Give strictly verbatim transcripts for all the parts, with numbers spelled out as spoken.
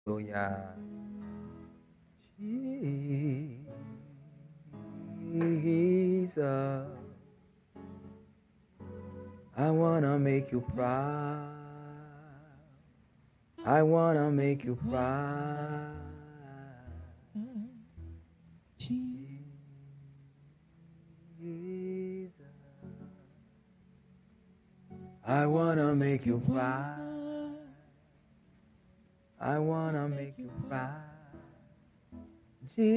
Alelouya. Jesus, I wanna make you proud. I wanna make you proud. Jesus, I wanna make you proud. I wanna make you proud. Jesus,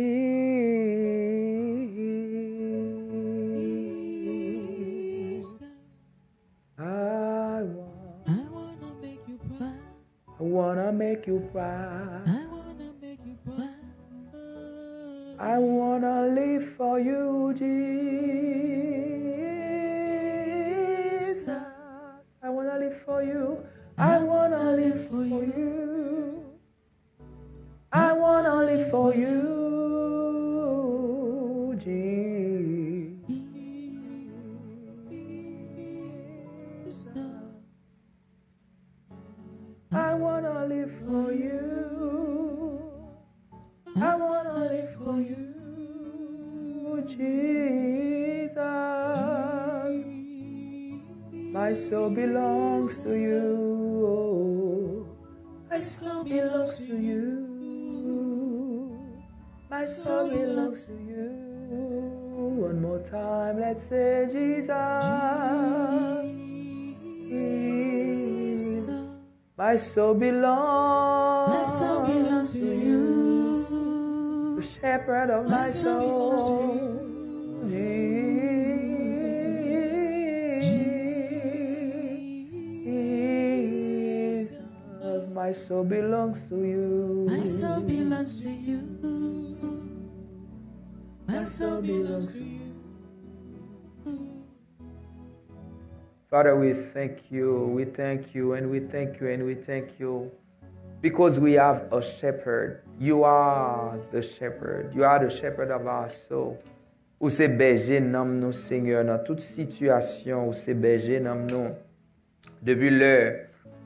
I want, I wanna make you proud. I wanna make you proud. I wanna make you proud. I wanna live for you, Jesus. I wanna live for you. I wanna live for you. I wanna live for you, Jesus. I wanna live for you. I wanna live for you, Jesus. My soul belongs to you. My soul belongs to you. My soul belongs to you. One more time, let's say, Jesus. My soul belongs. My soul belongs to you. The shepherd of my soul. My soul belongs to you. Jesus, my soul belongs to you. My soul belongs to you. My soul belongs to you. Father, we thank you, we thank you, and we thank you, and we thank you. Because we have a shepherd. You are the shepherd. You are the shepherd of our soul. Ou se bèje nanm nou, Senyè, nan tout sitiyasyon, ou se bèje nanm nou. Depi lè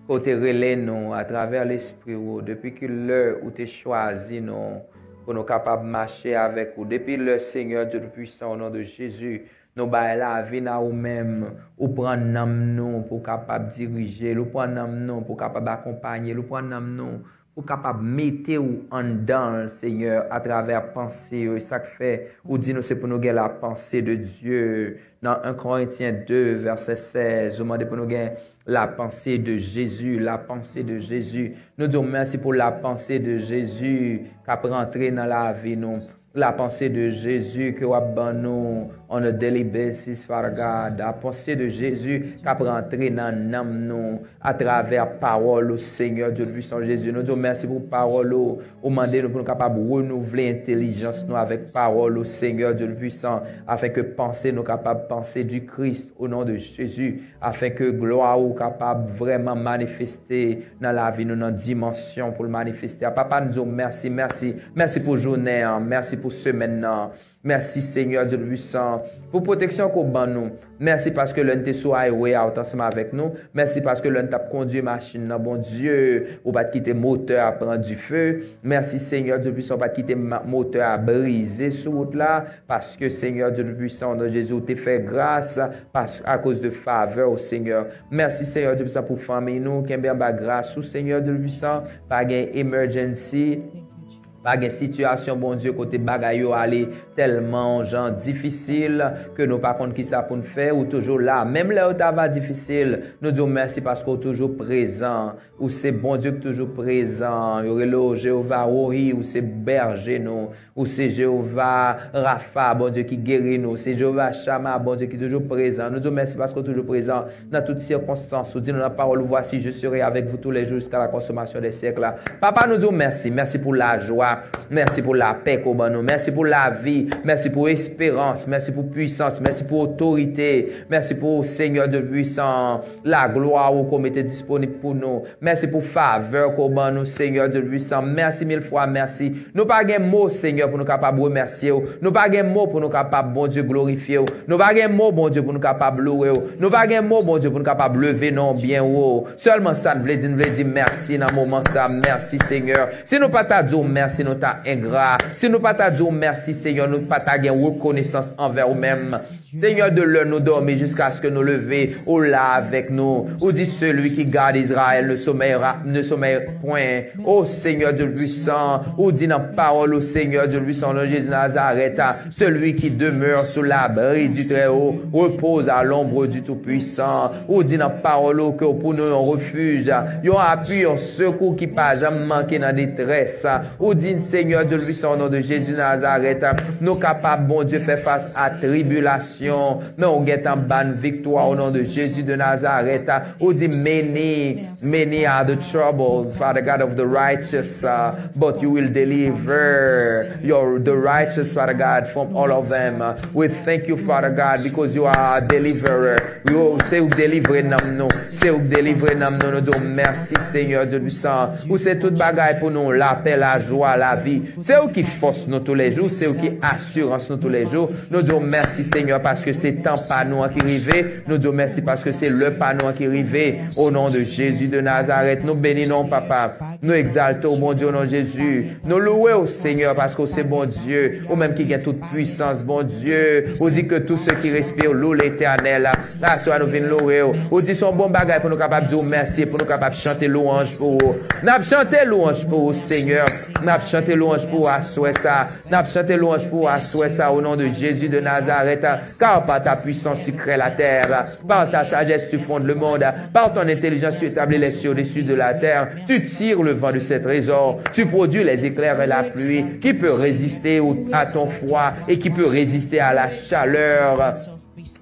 ke w te rele nou atravè Lespri w, depi ke lè ou te chwazi nou pou nou kapab mache avèk ou, depi lè, Senyè Dye Toupisan, o non de Jezi, nou bay lavi n a ou menm, ou pran nanm nou pou w kapab dirije l, ou pran nanm nou pou w kapab akonpanye l, ou pran nanm nou pou w kapab mete w anndan l, Senyè, atravè panse yo. E sa k fè ou di nou se pou nou gen la pensée de Dieu. Nan un Corinthiens deux, vèsè sèz, ou mande pou nou gen la pensée de Jésus, la pensée de Jésus. Nou di w mèsi pou la pensée de Jésus k ap rantre nan lavi nou. La pensée de Jésus ke w ap ban nou on a daily basis, Father God. La pensée de Jésus k ap rantre nan nanm nou atravè pawòl ou, Senyè Dye Toupisan Jezi. Nou di w mèsi pou pawòl ou. Ou mande nou pou nou kapab renouvle entèlijans nou avèk pawòl ou, Senyè Dye Toupisan, afin ke panse nou kapab panse di Kris, o non de Jezi, afin ke glwa ou kapab vrèman manifeste nan lavi nou, nan dimansyon pou l manifeste a. Papa, nou di w mèsi, mèsi. Mèsi pou jounen an, mèsi pou semèn nan. Mèsi, Senyè Dye Toupisan, pou pwoteksyon ke w ban nou. Mèsi paske lè n te sou highway a, ou t ansanm avèk nou. Mèsi paske lè n t ap kondui machin nan, Bondye, ou pa t kite motè a pran dife. Mèsi, Senyè Dye Toupisan, ou pa t kite ma-, motè a brize sou wout la. Paske, Senyè Dye Toupisan, o non de Jezi, ou te fè gras pas-, akoz de favè w, Senyè. Mèsi, Senyè Dye Toupisan, pou fanmi nou. Kenbe anba gras ou, Senyè Dye Toupisan. Pa gen emergency. Pa gen sitiyasyon, Bondye, kote bagay yo ale tèlman yon jan difisil ke nou pa konn kisa pou n fè, ou toujou la. Menm lè yo ta va difisil, nou di w mèsi paske w toujou prezan. Ou se Bondye ki toujou prezan. Yo rele w Jewova Wohi, ou se bèje nou. Ou se Jewova Rafa, Bondye ki geri nou. Ou se Jewova Shama, Bondye ki toujou prezan. Nou di w mèsi paske w toujou prezan nan tout sikonstans. Ou di nou nan pawòl ou, Voici, je serai avec vous tous les jours jusqu'à la consommation des siècles. Papa, nou di w mèsi. Mèsi pou lajwa. Mèsi pou lapè ke w ban nou. Mèsi pou lavi. Mèsi pou esperans. Mèsi pou pwisans. Mèsi pou otorite. Mèsi pou, Senyè Dye Pwisan, laglwa ou ke w mete disponib pou nou. Mèsi pou favè ke w ban nou, Senyè Dye Pwisan. Mèsi mil fwa, mèsi. Nou pa gen mo, Senyè, pou nou kapab remèsye w. Nou pa gen mo pou nou kapab, Bondye, glorifye w. Nou pa gen mo, Bondye, pou nou kapab louwe w. Nou pa gen mo, Bondye, pou nou kapab leve non w byen wo. Sèlman sa n vle di, n vle di mèsi nan moman sa. Mèsi, Senyè. Si nou pa ta di w mèsi, nou ta engra. Si nou pa ta di w mèsi, Senyè, nou pa ta gen rekonesans anvè w menm. Senyè, de lè nou dòmi jiskaske nou leve, ou la avèk nou. Ou di, celui qui garde Israël ne sommeillera, ne sommeille point. O Senyè Dye Pwisan, ou di nan pawòl ou, Senyè Dye Pwisan, o non de Jezi Nazarèt, celui qui demeure sous l'abri du Très-Haut repose à l'ombre du Tout-Puissant. Ou di nan pawòl ou ke w pou nou yon refij, yon apui, yon sekou ki pa janm manke nan detrès. Ou di, Senyè Dye Pwisan, o non de Jezi Nazarèt, nou kapab, Bondye, fè fas a tribilasyon, men ou gentan ban n viktwa, o non de Jezi de Nazarèt. Ou di, many, many are the troubles, Father God, of the righteous, uh, but you will deliver your, the righteous, Father God, from all of them. We thank you, Father God, because you are a deliverer. Yo, se ou k delivre nanm nou. Se ou k delivre nanm nou. Nou di w mèsi, Senyè Dye Pwisan. Ou se tout bagay pou nou. Lapè, lajwa, lavi. Se ou ki fòs nou toulejou. Se ou ki asirans nou toulejou. Nou di w mèsi, Senyè, paske se tan pa nou an ki rive. Nou di w mèsi paske se lè pa nou an ki rive. O non de Jezi de Nazarèt, nou beni non w, Papa. Nou egzalte w, Bondye, o non Jezi. Nou louwe w, Senyè, paske w se Bondye. Ou menm ki gen tout pwisans, Bondye. Ou di ke tout se ki respire loue l'Éternel. Aswè a nou vin louwe w. Ou di se yon bon bagay pou nou kapab di w mèsi, pou nou kapab chante lwanj pou ou. N ap chante lwanj pou ou, Senyè. N ap chante lwanj pou ou aswè sa. N ap chante lwanj pou ou aswè sa, o non de Jezi de Nazarèt. Car par ta puissance tu crées la terre, par ta sagesse tu fondes le monde, par ton intelligence tu établis les cieux au-dessus de la terre, tu tires le vent de ses trésors, tu produis les éclairs et la pluie. Qui peut résister au- à ton froid et qui peut résister à la chaleur,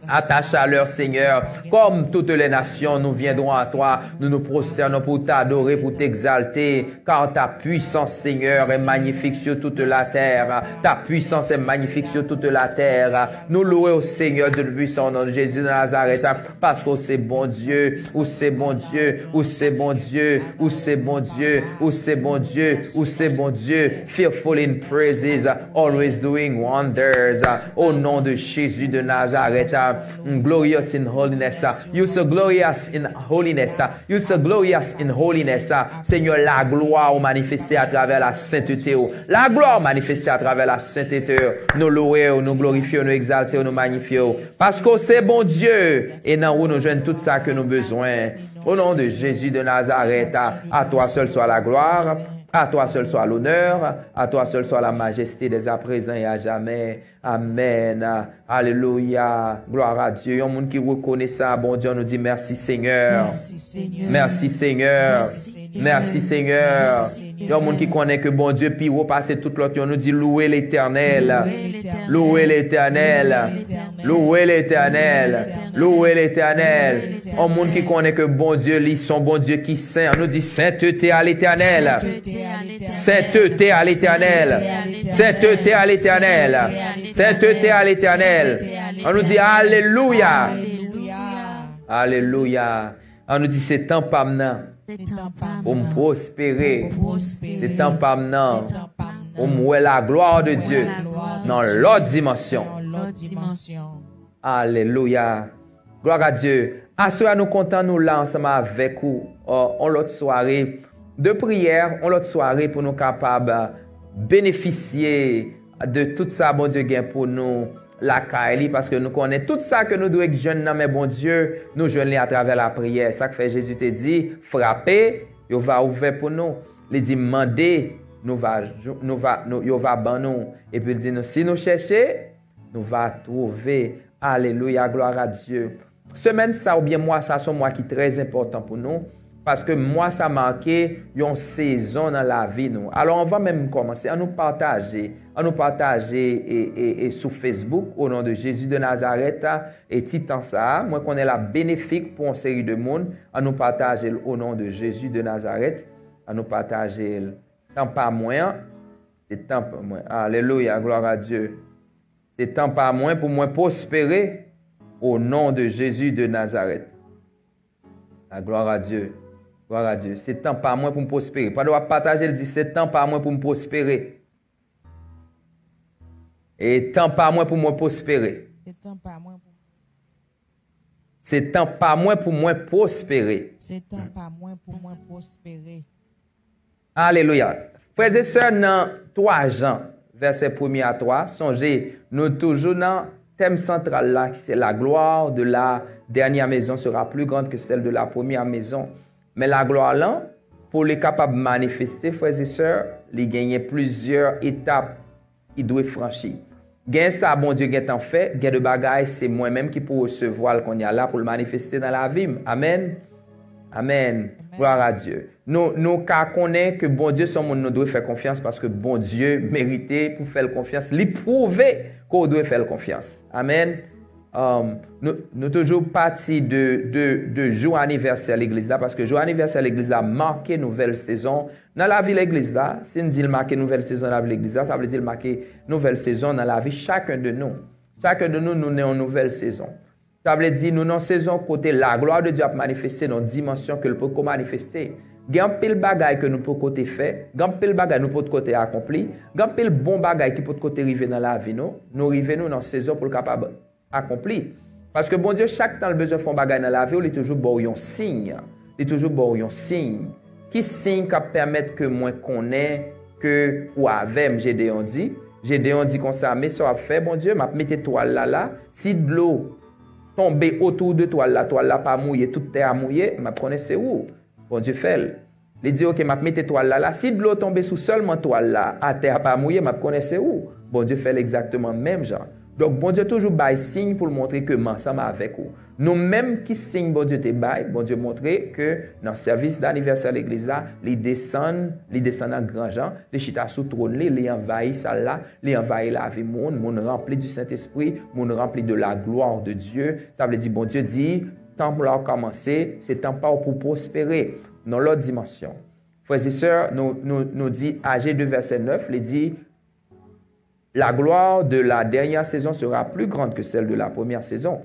à ta chaleur, Seigneur? Comme toutes les nations, nous viendrons à toi, nous nous prosternons pour t'adorer, pour t'exalter. Car ta puissance, Seigneur, est magnifique sur toute la terre. Ta puissance est magnifique sur toute la terre. Nou louwe w, Senyè Dye Pwisan, o non de Jezi de Nazarèt, paske w se Bondye, ou se Bondye, ou se Bondye, ou se Bondye, ou se Bondye, ou se Bondye, fearful in praises, always doing wonders. O non de Jezi de Nazarèt, glorious in holiness, you so glorious in holiness. You so glorious in holiness. Senyè, laglwa ou manifeste atravè la sentete ou. Laglwa ou manifeste atravè la sentete ou. Nou louwe w, nou glorifye w, nou egzalte w, nou manyifye w. Paske w se Bondye, e nan ou nou jwenn tout sa ke nou bezwen. Au nom de Jésus de Nazareth, à toi seul soit la gloire, à toi seul soit l'honneur, à toi seul soit la majesté dès à présent et à jamais. Amèn. Alelouya. Glwa a Dye. Yon moun ki rekonesan a Bondye, nou di mèsi Senyè. Mèsi Senyè. Mèsi Senyè. Yon moun ki konnen ke Bondye pi wo pase tout lòt yo, nou di louwe Letènèl. Louwe Letènèl. Louwe Letènèl. Louwe Letènèl. Yon moun ki konnen ke Bondye li se yon Bondye ki sen, nou di sentete a Letènèl. Sentete a Letènèl. Sentete a Letènèl. Sentete a Letènèl. An nou di alelouya. Alelouya. An nou di se tan pa m nan. Pou m pwospere. Se tan pa m nan. Pou m wè la glwa de Dye nan lòt dimansyon. Alelouya. Glwa a Dye. Aswè a nou kontan nou la ansanm avèk ou, euh, on lòt sware de priyè, on lòt sware pou nou kapab benefisye de tout sa Bondye gen pou nou lakay li, paske nou konnen tout sa ke nou dwe jwenn nan men Bondye, nou jwenn li atravè lapriyè. Sa k fè Jezi te di, frape, yo va ouvè pou nou. Li di, mande, nou va, nou va, nou, yo va ban nou. Epi li di nou, si nou chèche, nou va twouve. Alelouya, glwa a Dye. Semèn sa oubyen mwa sa, se yon mwa ki trè enpòtan pou nou, paske mwa sa make yon sezon nan lavi nou. Alò, anvan menm m kòmanse, an nou pataje, an nou pataje e, e, e sou Facebook, au nom de Jésus de Nazareth, e ti tan sa a, mwen konnen l ap benefik pou yon seri de moun, an nou pataje l, au nom de Jésus de Nazareth, an nou pataje l. Tan pa mwen an, Se tan pa mwen. Alelouya, gloire à Dieu. Se tan pa mwen pou mwen pwospere, au nom de Jésus de Nazareth. La gloire à Dieu. Gloire à Dieu. Se tan pa mwen pou m pwospere. Pandan w ap pataje, l di, se tan pa mwen pou m pwospere. E tan pa mwen pou mwen pwospere. Se tan pa mwen pou Se tan pa mwen pou mwen pwospere. Se tan pa mwen pou mwen pwospere. Alelouya. Frè e sè, nan twa Jan, vèsè premye a twa, sonje, nou toujou nan tèm santral la, ki se la gloire de la dernière maison sera plus grande que celle de la première maison. Men laglwa lan, pou li kapab manifeste, frè e sè, li genyen plizyè etap ki dwe franchi. Gen sa Bondye gentan fè, gen de bagay se mwen menm ki pou resevwa l kounye a la pou l manifeste nan lavi m. Amèn. Amèn. Amèn. Gloire à Dieu. Nou, nou ka konnen ke Bondye se yon moun nou dwe fè konfyans paske Bondye merite pou fè l konfyans. Li pwouve ke w dwe fè l konfyans. Amèn. Um, nou, nou toujou pati de, de, de jou anivèsè legliz la, paske jou anivèsè legliz la make nouvèl sezon nan lavi legliz la. Si n di l make nouvèl sezon nan lavi legliz la, sa vle di l make nouvèl sezon nan lavi chacun de nous. Chacun de nous, nou nan yon nouvèl sezon. Sa vle di nou nan yon sezon kote la gloire de Dieu ap manifeste nan yon dimansyon ke l poko manifeste. Gen anpil bagay ke nou poko te fè, gen anpil bagay nou potko te akonpli, gen anpil bon bagay ki potko te rive nan lavi nou. Nou rive nou nan sezon pou l kapab akonpli. Paske Bondye, chak tan l bezwen fè yon bagay nan lavi w, li toujou ba w yon siy. Li toujou ba w yon siy. Ki siy k ap pèmèt ke mwen konnen ke ou avè m? Jedeyon di. Jedeyon di konsa, men sa w ap fè, Bondye, m ap mete twal la la. Si dlo tonbe otou de twal la, twal la pa mouye, tout tè a mouye, m ap konnen se ou. Bondye fè l. Li di, oke, m ap mete twal la la. Si dlo tonbe sou sèlman twal la, atè a pa mouye, m ap konnen se ou. Bondye fè l egzakteman menm jan. Donk, Bondye toujou bay siy pou l montre ke m ansanm avèk ou. Nou menm, ki siy Bondye te bay? Bondye montre ke nan sèvis danivèsè legliz la, li desann, li desann an gran jan, li chita sou twòn li, li anvayi sal la, li anvayi lavi moun, moun ranpli di Sentespri, moun ranpli de la gloire de Dieu. Sa vle di, Bondye di, tan la kòmanse, se tan pa w pou pwospere. Nan lòt dimansyon. Frè e sè, nou, nou, nou di Aje de vèsè nèf, li di, la gloire de la dernière saison sera plus grande que celle de la première saison.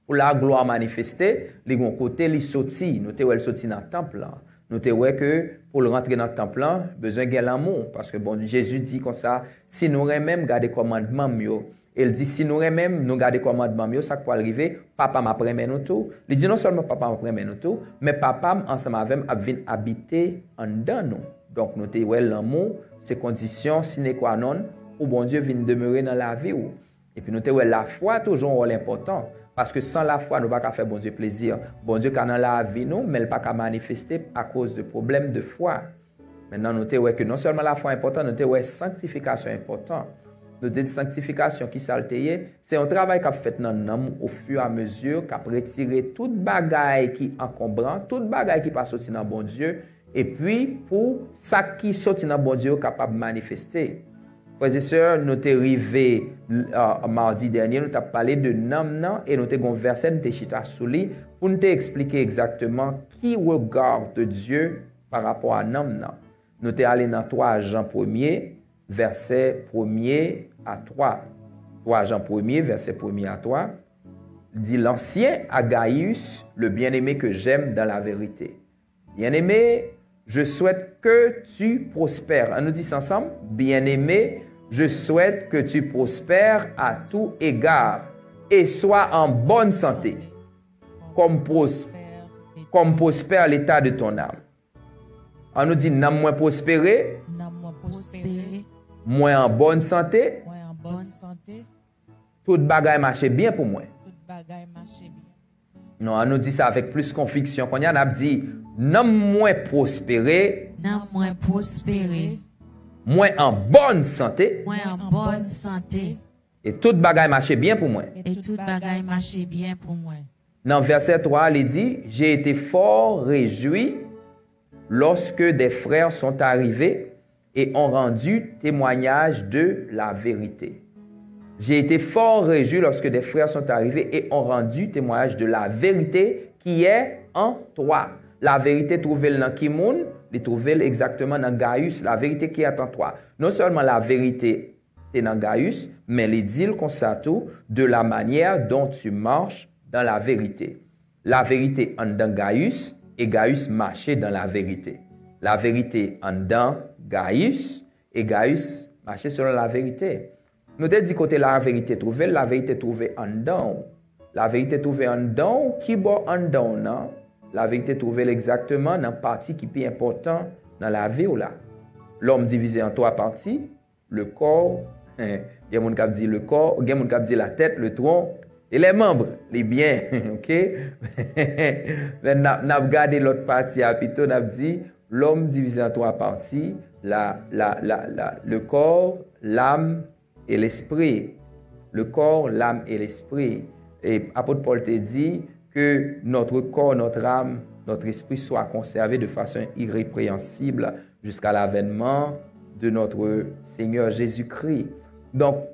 Pou laglwa manifeste, li gon kote li soti. Nou te wè l soti nan tanp lan. Nou te wè ke pou l rantre nan tanp lan, bezwen gen lanmou. Paske bon, Jezi di konsa, si nou renmen m, gade kòmandman m yo. E l di, si nou renmen m, nou gade kòmandman m yo, sa k pral rive? Papa m ap renmen nou tou. Li di, non sèlman Papa m ap renmen nou tou, men Papa m ansanm avè m ap vin abite anndan nou. Donk, nou te wè lanmou se kondisyon sine qua non pou Bondye vin demere nan lavi w. Epi nou te wè lafwa toujou yon wòl enpòtan, paske san lafwa nou pa ka fè Bondye plezi. Bondye ka nan lavi nou, men l pa ka manifeste akoz de pwoblèm de fwa. Mentnan, nou te wè ke non sèlman lafwa enpòtan, nou te wè sanktifikasyon enpòtan. Nou te di sanktifikasyon, ki sa l te ye? Se yon travay k ap fèt nan nanm ou, ofiramezi, k ap retire tout bagay ki ankonbran, tout bagay ki pa soti nan Bondye, epi pou sa ki soti nan Bondye yo kapab manifeste. Frè e sè, nou te rive, a, madi dènye, nou t ap pale de nanm nan, e nou te gon vèsè, nou te chita sou li, pou n te eksplike egzakteman ki regard de Dieu pa rapò a nanm nan. Nou te ale nan twa Jan premye, vèsè premye a twa. Twa Jan premye, vèsè premye a twa, di, l'ancien à Gaius, le bien-aimé que j'aime dans la vérité. Bien-aimé, je souhaite que tu prospères. Ann nou di sa ansanm. Bien-aimé, je souhaite que tu prospères à tout égard et sois en bonne santé, comme pros-, comme prospère l'état de ton âme. Ann nou di, nanm mwen pwospere. Nanm mwen pwospere. Mwen an bòn sante. Mwen an bòn sante. Tout bagay mache byen pou mwen. Tout bagay mache byen. Non, ann nou di sa avèk plis konviksyon. Kounye a, n ap di, nanm mwen pwospere. Nanm mwen pwospere. Mwen an bòn sante. Mwen an bòn sante. E tout bagay mache byen pou mwen. E tout bagay mache byen pou mwen. Nan vèsè twa, li di, j'ai été fort réjoui lorsque des frères sont arrivés et ont rendu témoignage de la vérité. J'ai été fort réjoui lorsque des frères sont arrivés et ont rendu témoignage de la vérité qui est en toi. Laverite twouve l nan ki moun? Li twouve l egzakteman nan Gayis, la vérité qui est en toi. Non sèlman la vérité te nan Gayis, men li di l konsa tou, de la manière dont tu marches dans la vérité. La vérité anndan Gayis, e Gayis mache dans la vérité. La vérité anndan Gayis, e Gayis mache selon la vérité. Nou te di kote la verite twouve l, la verite twouve anndan w. La verite twouve anndan w, ki bò anndan w nan? La verite twouve l egzakteman nan pati ki pi enpòtan nan lavi w la. Lòm divize an twa pati, le corps, gen moun k ap di le corps, gen moun k ap di la tête, le tronc, et les membres, li byen, ok? Men n ap, n ap gade lòt pati a pito, n ap di, lòm divize an twa pati, la, la, la, la, le corps, l'âme, et l'esprit. Le corps, l'âme et l'esprit. Et apôtre Paul te dit que notre corps, notre âme, notre esprit soient conservés de façon irrépréhensible jusqu'à l'avènement de notre Seigneur Jésus-Christ. Donk,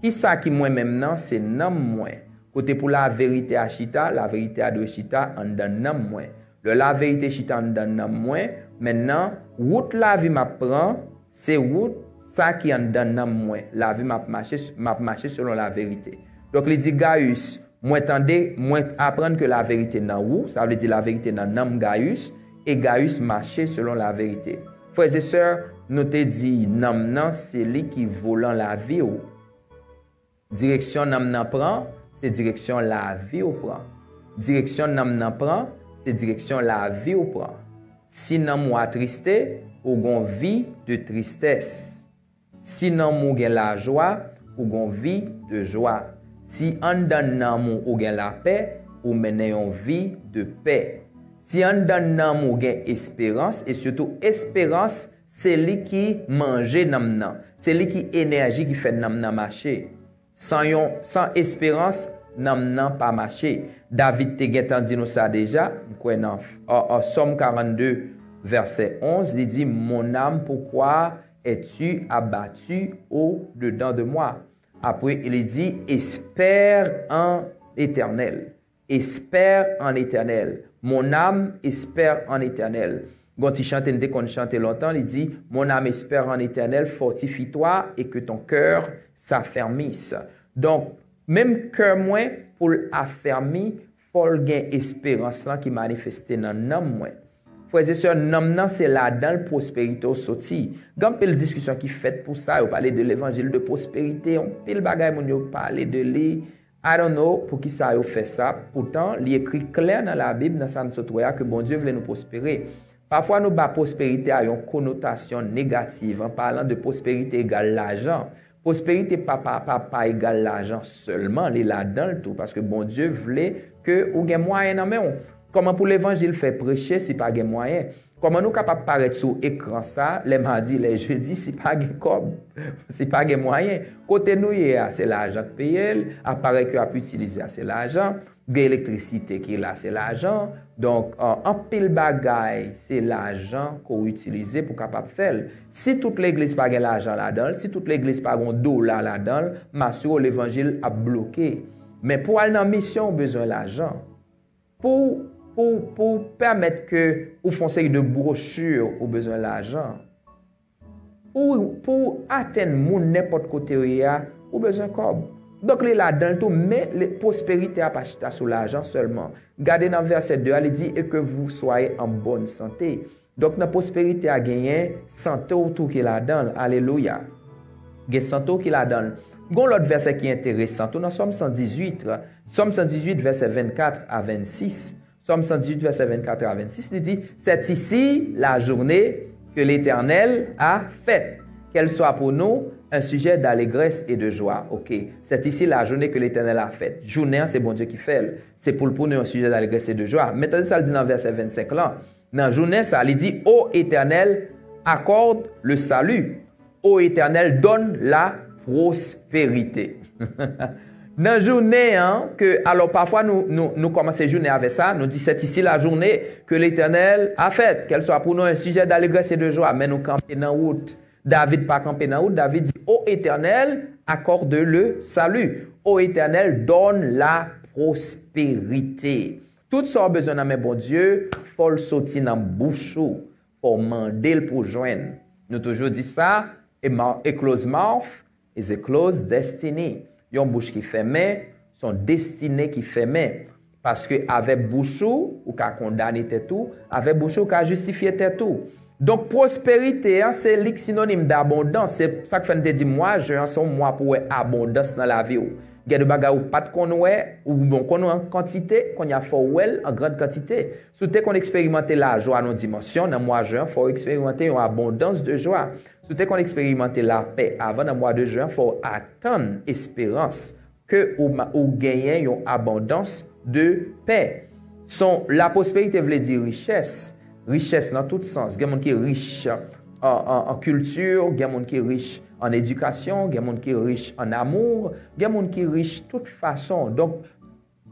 kisa ki mwen menm nan? Se nanm mwen. Kote pou la verite a chita, la verite a dwe chita anndan nanm mwen. Lè la verite chita anndan nanm mwen, mentnan, wout lavi m ap pran, se wout sa ki anndan nanm mwen. Lavi m ap mache, m ap mache selon la verite. Donk, li di, Gayis, mwen tande, mwen aprann ke la verite nan ou, sa vle di la verite nan nanm Gayis, e Gayis mache selon la verite. Frè e sè, nou te di nanm nan, se li ki volan lavi w. Direksyon nanm nan pran, se direksyon lavi w pran. Direksyon nanm nan pran, se direksyon lavi w pran. Si nanm ou atriste, ou gon vi de tristès. Si nanm ou gen lajwa, ou gon vi de jwa. Si anndan nanm ou ou gen lapè, ou mennen yon vi de pè. Si anndan nanm ou gen esperans, e sitou esperans, se li ki manje nanm nan, se li ki enèji ki fè nanm nan mache. San yon, san esperans, nanm nan pa mache. David te gentan di nou sa deja, m kwè nan, an, an Sòm karannde, vèsè onz, li di, Mon âme, pourquoi es-tu abattue au-dedans de moi? Apre, li di, Espère en l'Éternel. Espère en l'Éternel. Mon âme, espère en l'Éternel. Gon ti chante n te konn chante lontan, li di, Mon âme espère en l'Éternel, fortifie-toi et que ton cœur s'affermisse. Donk, menm kè mwen pou l afèmi, fò l gen esperans lan ki manifeste nan nanm mwen. Frè e sè, nanm nan se ladan l pwosperite w soti. Gen anpil diskisyon ki fèt pou sa, yo pale de levanjil de pwosperite, anpil bagay moun yo pale de li. I don't know poukisa yo fè sa, poutan li ekri klè nan Labib, nan sa n sot wè a, ke Bondye vle nou pwospere. Pafwa nou ba pwosperite a yon konotasyon negativ, an palan de pwosperite egal lajan. Pwosperite pa, pa, pa, pa egal lajan sèlman, li ladan l tou, paske Bondye vle ke ou gen mwayen nan men w. Kòman pou levanjil fè preche si pa gen mwayen? Kòman nou kapab parèt sou ekran sa lè madi, lè jedi, si pa gen kòb, si pa gen mwayen? Kote nou ye a, se lajan k peye l, aparèy ke y ap itilize a, se lajan, gen elektrisite ki la, se lajan. Donk, an, anpil bagay, se lajan ke w itilize pou kapab fè l. Si tout legliz pa gen lajan ladan l, si tout legliz pa gen yon dola ladan l, m asire w levanjil ap bloke. Men pou w al nan misyon, ou bezwen lajan. Pou, pou, pou pèmèt ke ou fè yon seri de bwochi, ou bezwen lajan. Pou, pou atenn moun nenpòt kote w ye a, ou bezwen kòb. Donk, li ladan l tou, men li, pwosperite a pa chita sou lajan sèlman. Gade nan vèsè de a, li di, et que vous soyez en bonne santé. Donk, nan pwosperite a, genyen sante w tou ki ladan l. Alelouya. Gen sante w ki ladan l. Gon lòt vèsè ki enteresan tou nan Sòm san dizuit. Sòm san dizuit, vèsè vennkat a vennsis. Sòm san dizuit, vèsè vennkat a vennsis, li di, C'est ici la journée que l'Éternel a faite. Qu'elle soit pour nous un sujet d'allégresse et de joie. Ok. C'est ici la journée que l'Éternel a faite. Jounen an, se Bondye ki fè l. Se pou l pou nou yon sijè d'allégresse et de joie. Men tande sa l di nan vèsè vennsenk lan. Nan jounen sa, li di, Ô Éternel, accorde le salut. Ô Éternel, donne la prospérité. Nan jounen an, ke, alò, pafwa nou, nou, nou kòmanse jounen avè sa, nou di, C'est ici la journée que l'Éternel a faite, qu'elle soit pour nous un sujet d'allégresse et de joie, men nou kanpe nan wout. David pa kanpe nan wout, David di, Ô Éternel, accorde le salut. Ô Éternel, donne la prospérité. Tout sa w bezwen nan men Bondye, fò l soti nan bouch ou. fò w mande l pou w jwenn. Nou toujou di sa, a mou- a closed mouth is a closed destiny. Yon bouch ki fèmen, se yon destine ki fèmen. Paske avèk bouch ou, ou ka kondane tèt ou, avèk bouch ou, ou ka jistifye tèt ou. Donk, pwosperite an, se li k sinonim dabondans. Se sa k fè n te di mwa jen an se yon mwa pou wè abondans nan lavi w. Gen de bagay ou pa t konn wè, oubyen w konn wè an kantite, kounye a fò w wè l an grann kantite. Si w te konn eksperimante lajwa nan yon dimansyon, nan mwa jen an, fò w eksperimante yon abondans de jwa. Si w te konn eksperimante lapè avan, nan mwa de jen an, fò w atann esperans ke ou, ma- ou genyen yon abondans de pè. Son, lapwosperite vle di richès, richès nan tout sans. Gen moun ki rich an, an, an kilti, gen moun ki rich an edikasyon, gen moun ki rich an amou, gen moun ki rich tout fason. Donk,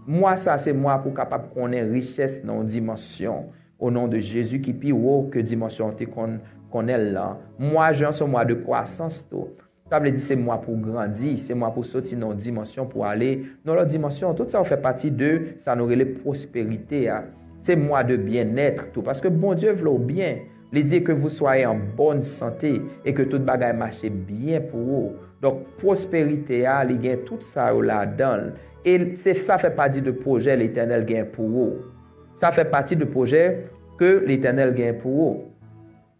mwa sa se mwa pou w kapab konnen richès nan yon dimansyon. O non de Jezi ki pi wo ke dimansyon w te konn konnen l lan. Mwa jen an se yon mwa de kwasans tou. Sa vle di se mwa pou w grandi, se mwa pou w soti nan yon dimansyon pou w ale nan yon lòt dimansyon. Tout sa yo fè pati de sa nou rele pwosperite a. Se mwa de byennèt tou, paske Bondye vle w byen. Li di que vous soyez en bonne santé et que tout bagay mache byen pou ou. Donk, pwosperite a, li gen tout sa yo ladan l. E se, sa fè pati de pwojè Letènèl gen pou ou. Sa fè pati de pwojè ke Letènèl gen pou ou.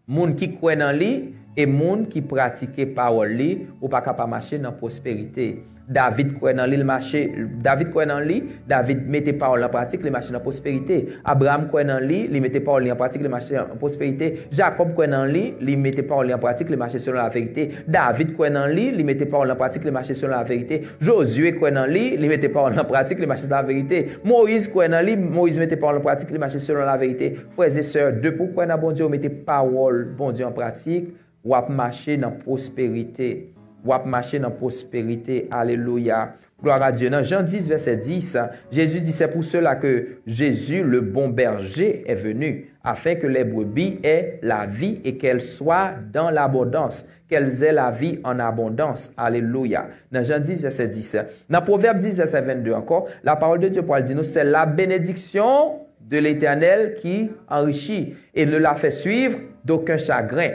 Moun ki kwè nan li e moun ki pratike pawòl li, ou pa ka pa mache nan pwosperite. David kwè nan li, l mache, David kwè nan li, David mete pawòl an pratik, li mache nan pwosperite. Abraram kwè nan li, li mete pawòl li an pratik, li mache an pwosperite. Jakòb kwè nan li, li mete pawòl li an pratik, li mache selon laverite. David kwè nan li, li mete pawòl li an pratik, li mache selon laverite. Jozye kwè nan li, li mete pawòl li an pratik, li mache selon laverite. Moyiz kwè nan li, Moyiz mete pawòl li an pratik, li mache selon laverite. Frè e sè, depi w kwè nan Bondye, w mete pawòl Bondye an pratik, w ap mache nan pwosperite. W ap mache nan pwosperite. Alelouya. Gloire à Dieu. Dans Jean dix, verset dix, Jésus dit, c'est pour cela que Jésus, le bon berger, est venu, afin que les brebis aient la vie et qu'elle soit dans l'abondance, qu'elles aient la vie en abondance. Alelouya. Dans Jean dix, verset dix. Dans Proverbe dix, verset vingt-deux encore, la parole de Dieu pour dire nous, c'est la bénédiction de l'Éternel qui enrichit et ne la fait suivre d'aucun chagrin.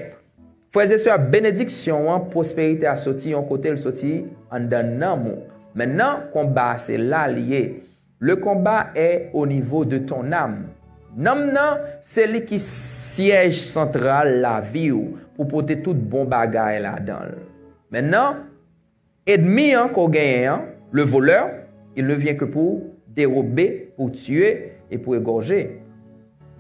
Frè e sè, benediksyon an, pwosperite a soti yon kote, l soti anndan nanm ou. Mentnan, konba a se la li ye. Le combat est au niveau de ton âme. Nanm nan, se li ki syèj santral lavi w pou pote tout bon bagay ladan l. Mentnan, enmi an ke w genyen an, le voleur, il ne vient que pour dérober, pour tuer et pour égorger.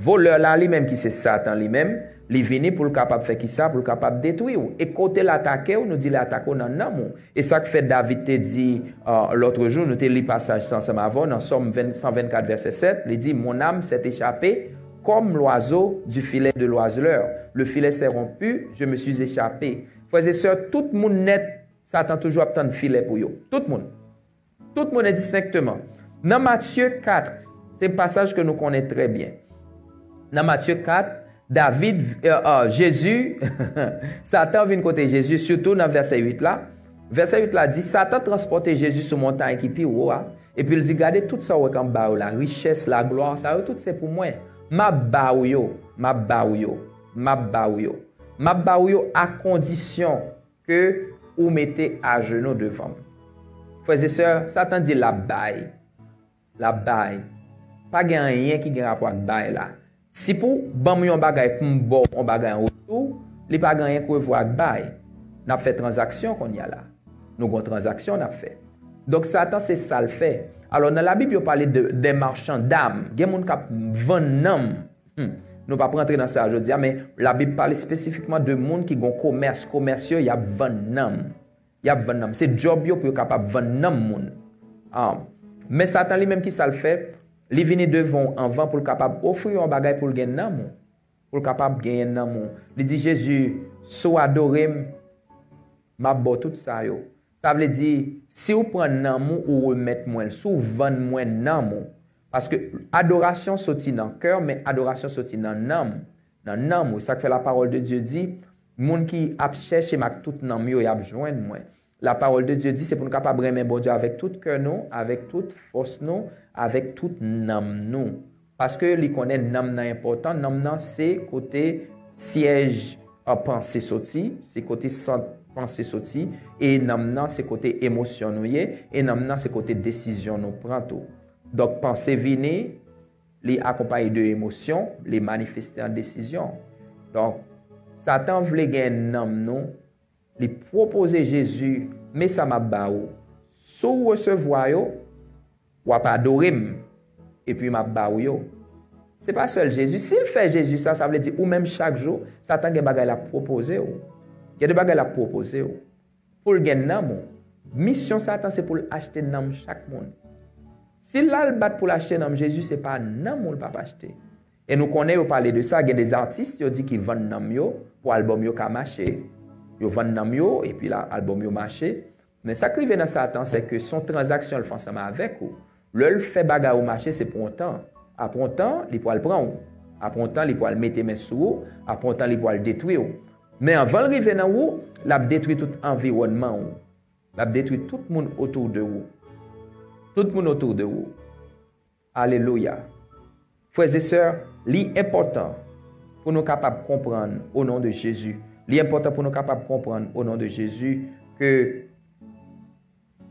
Volè la li menm ki se Satan li menm, li vini pou l kapab fè kisa? Pou l kapab detwi w. E kote l atake w, nou di l atake w nan nanm ou. E sa k fè David te di, euh, lòt jou, nou te li pasaj sa ansanm avè w nan Sòm ven, san vennkat vèsè sèt, li di, mon âme s'est échappée comme l'oiseau du filet de l'oiseleur. Le filet s'est rompu, je me suis échappé. Frè e sè, tout moun nèt, Satan toujou ap tann filè pou yo. Tout moun. Tout moun endistenkteman. Nan Matye kat, se pasaj ke nou konnen trè byen. Nan Matye kat, David, euh, euh, Jezi, Satan vin kote Jezi, sitou nan vèsè uit la. Vèsè uit la di, Satan transpòte Jezi sou montay ki pi wo a, epi l di, gade tout sa w wè k anba yo la, richès, laglwa, sa yo tout se pou mwen. M ap ba w yo, m ap ba w yo, m ap ba w yo. M ap ba w yo a kondisyon ke ou mete ajenou devan m. Frè e sè, Satan di l ap bay. L ap bay. Pa gen anyen ki gen rapò ak bay la. Si pou ban m yon bagay pou m ba w yon bagay an retou, li pa gen anyen k revwa ak bay. N ap fè tranzaksyon kounye a la. Nou gon tranzaksyon n ap fè. Donk, Satan, se sa l fè. Alò, nan Labib, yo pale de, de machann dam. Gen moun k ap vann nanm. Hmm. Nou p ap rantre nan sa jodi a, men Labib pale espesifikman de moun ki gon komès. Komès yo, y ap vann nanm. Y ap vann nanm. Se djòb yo pou yo kapab vann nanm moun. Ah. Men Satan li menm, ki sa l fè? Li vini devan w anvan pou l kapab ofri w yon bagay pou l gen nanm ou. Pou l kapab genyen nanm ou. Li di, Jezi, si w adore m, m ap ba w tout sa yo. Sa vle di, si w pran nanm ou, ou remèt mwen l, si w vann mwen nanm ou. Paske adorasyon soti nan kè, men adorasyon soti nan nanm. Nan nanm ou. Sa k fè la parole de Dieu di, moun ki ap chèche m ak tout nanm yo, y ap jwenn mwen. La parole de Dieu di, se pou nou kapab renmen Bondye avèk tout kè nou, avèk tout fòs nou, avèk tout nanm nou. Paske li konnen nanm nan enpòtan, nanm nan se kote syèj an panse soti, se kote sant panse soti, e nanm nan se kote emosyon nou ye, e nanm nan se kote desizyon nou pran tou. Donk, panse vini, li akonpaye de emosyon, li manifeste an desizyon. Donk, Satan vle gen nanm nou, li pwopoze Jezi, men sa m ap ba ou. Si w resevwa yo, w ap adore m, epi m ap ba ou yo. Se pa sèl Jezi. Si l fè Jezi sa, sa vle di ou menm chak jou, Satan gen bagay l ap pwopoze w. Gen de bagay l ap pwopoze w. Pou l gen nanm ou. Misyon Satan se pou l achte nanm chak moun. Si l al bat pou l achte nanm Jezi, se pa nanm ou l p ap achte. E nou konnen yo pale de sa, gen de atis yo di ki vann nanm yo pou albòm yo ka mache. Yo vann nanm yo, epi la, albòm yo mache. Men sa k rive nan Satan, se ke se yon tranzaksyon l fè ansanm avèk ou. Lè l fè bagay ou mache, se pou yon tan. Apre yon tan, li pral pran ou. Apre yon tan, li pral mete men sou ou. Apre yon tan, li pral detwi ou. Men anvan l rive nan ou, l ap detwi tout anviwònman ou. L ap detwi tout moun otou de ou. Tout moun otou de ou. Alelouya. Frè e sè, li enpòtan pou nou kapab konprann, o non de Jezi, li enpòtan pou nou kapab konprann, o non de Jezi, ke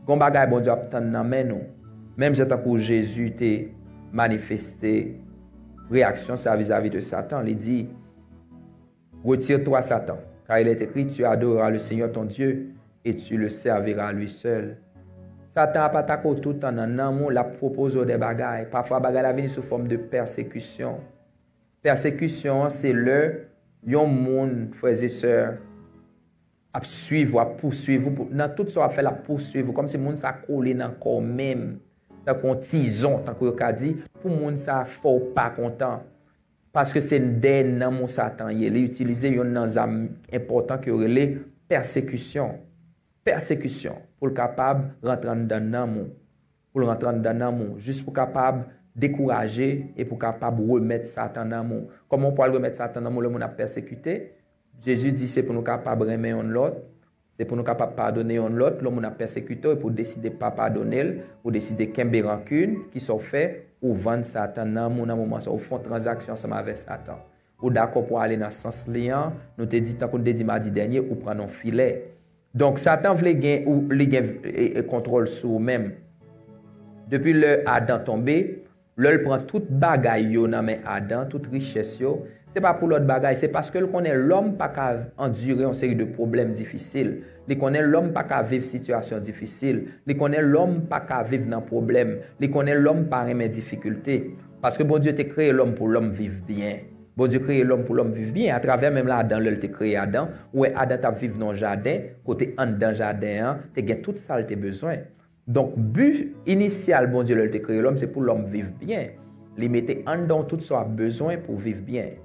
gon bagay Bondye ap tann nan men nou. Menm jan tankou Jezi te manifeste reyaksyon sa vizavi de Satan, li di, Retire-toi, Satan, car il est écrit, Tu adoreras le Seigneur ton Dieu et tu le serviras lui seul. Satan ap atake w toutan nan nanm ou, l ap pwopoze w de bagay. Pafwa, bagay la vini sou fòm de pèsekisyon. Pèsekisyon an, se lè yon moun, frè e sè, ap swiv ou, ap pouswiv ou, pou, nan tout sa w ap fè, l ap pouswiv ou, kòmsi moun sa kole nan kò w menm, tankou yon tizon, tankou yo ka di, pou moun sa fè w pa kontan. Paske se dèyè nanm ou Satan ye. Li itilize youn nan zam enpòtan ke yo rele pèsekisyon. Pèsekisyon. Pou l kapab rantre anndan nanm ou. Pou l rantre anndan nanm ou. Jis pou kapab dekouraje e pou kapab remèt Satan nanm ou. Kòman w pral remèt Satan nanm ou lè moun ap pèsekite? Jezi di se pou nou kapab renmen youn lòt. Se pou nou kapab padone youn lòt, lè moun ap pèsekite w, epi w deside pa padone l, ou deside kenbe rankin, kisa w fè? Ou vann Satan nanm ou nan moman sa, ou fè yon tranzaksyon ansanm avèk Satan. Ou dakò pou ale nan sans li an, nou te di, tankou nou te di madi dènye, ou pran nan yon filè. Donk, Satan vle gen, ou, li gen, e, e, kontwòl sou ou menm. Depi lè Adan tonbe, Lè l pran tout bagay yo nan men Adan, tout richès yo, se pa pou lòt bagay, se paske l konnen lòm pa ka andire yon seri de pwoblèm difisil. Li konnen lòm pa ka viv sitiyasyon difisil. Li konnen lòm pa ka viv nan pwoblèm. Li konnen lòm pa renmen difikilte. Paske Bondye te kreye lòm pou lòm viv byen. Bondye kreye lòm pou lòm viv byen. Atravè menm Adan, lè l te kreye Adan, ou wè Adan t ap viv nan yon jaden, kote anndan jaden an, te gen tout sa l te bezwen. Donk, bi inisyal Bondye lè l te kreye lòm, se pou lòm viv byen. Li mete anndan w tout sa w ap bezwen pou w viv byen.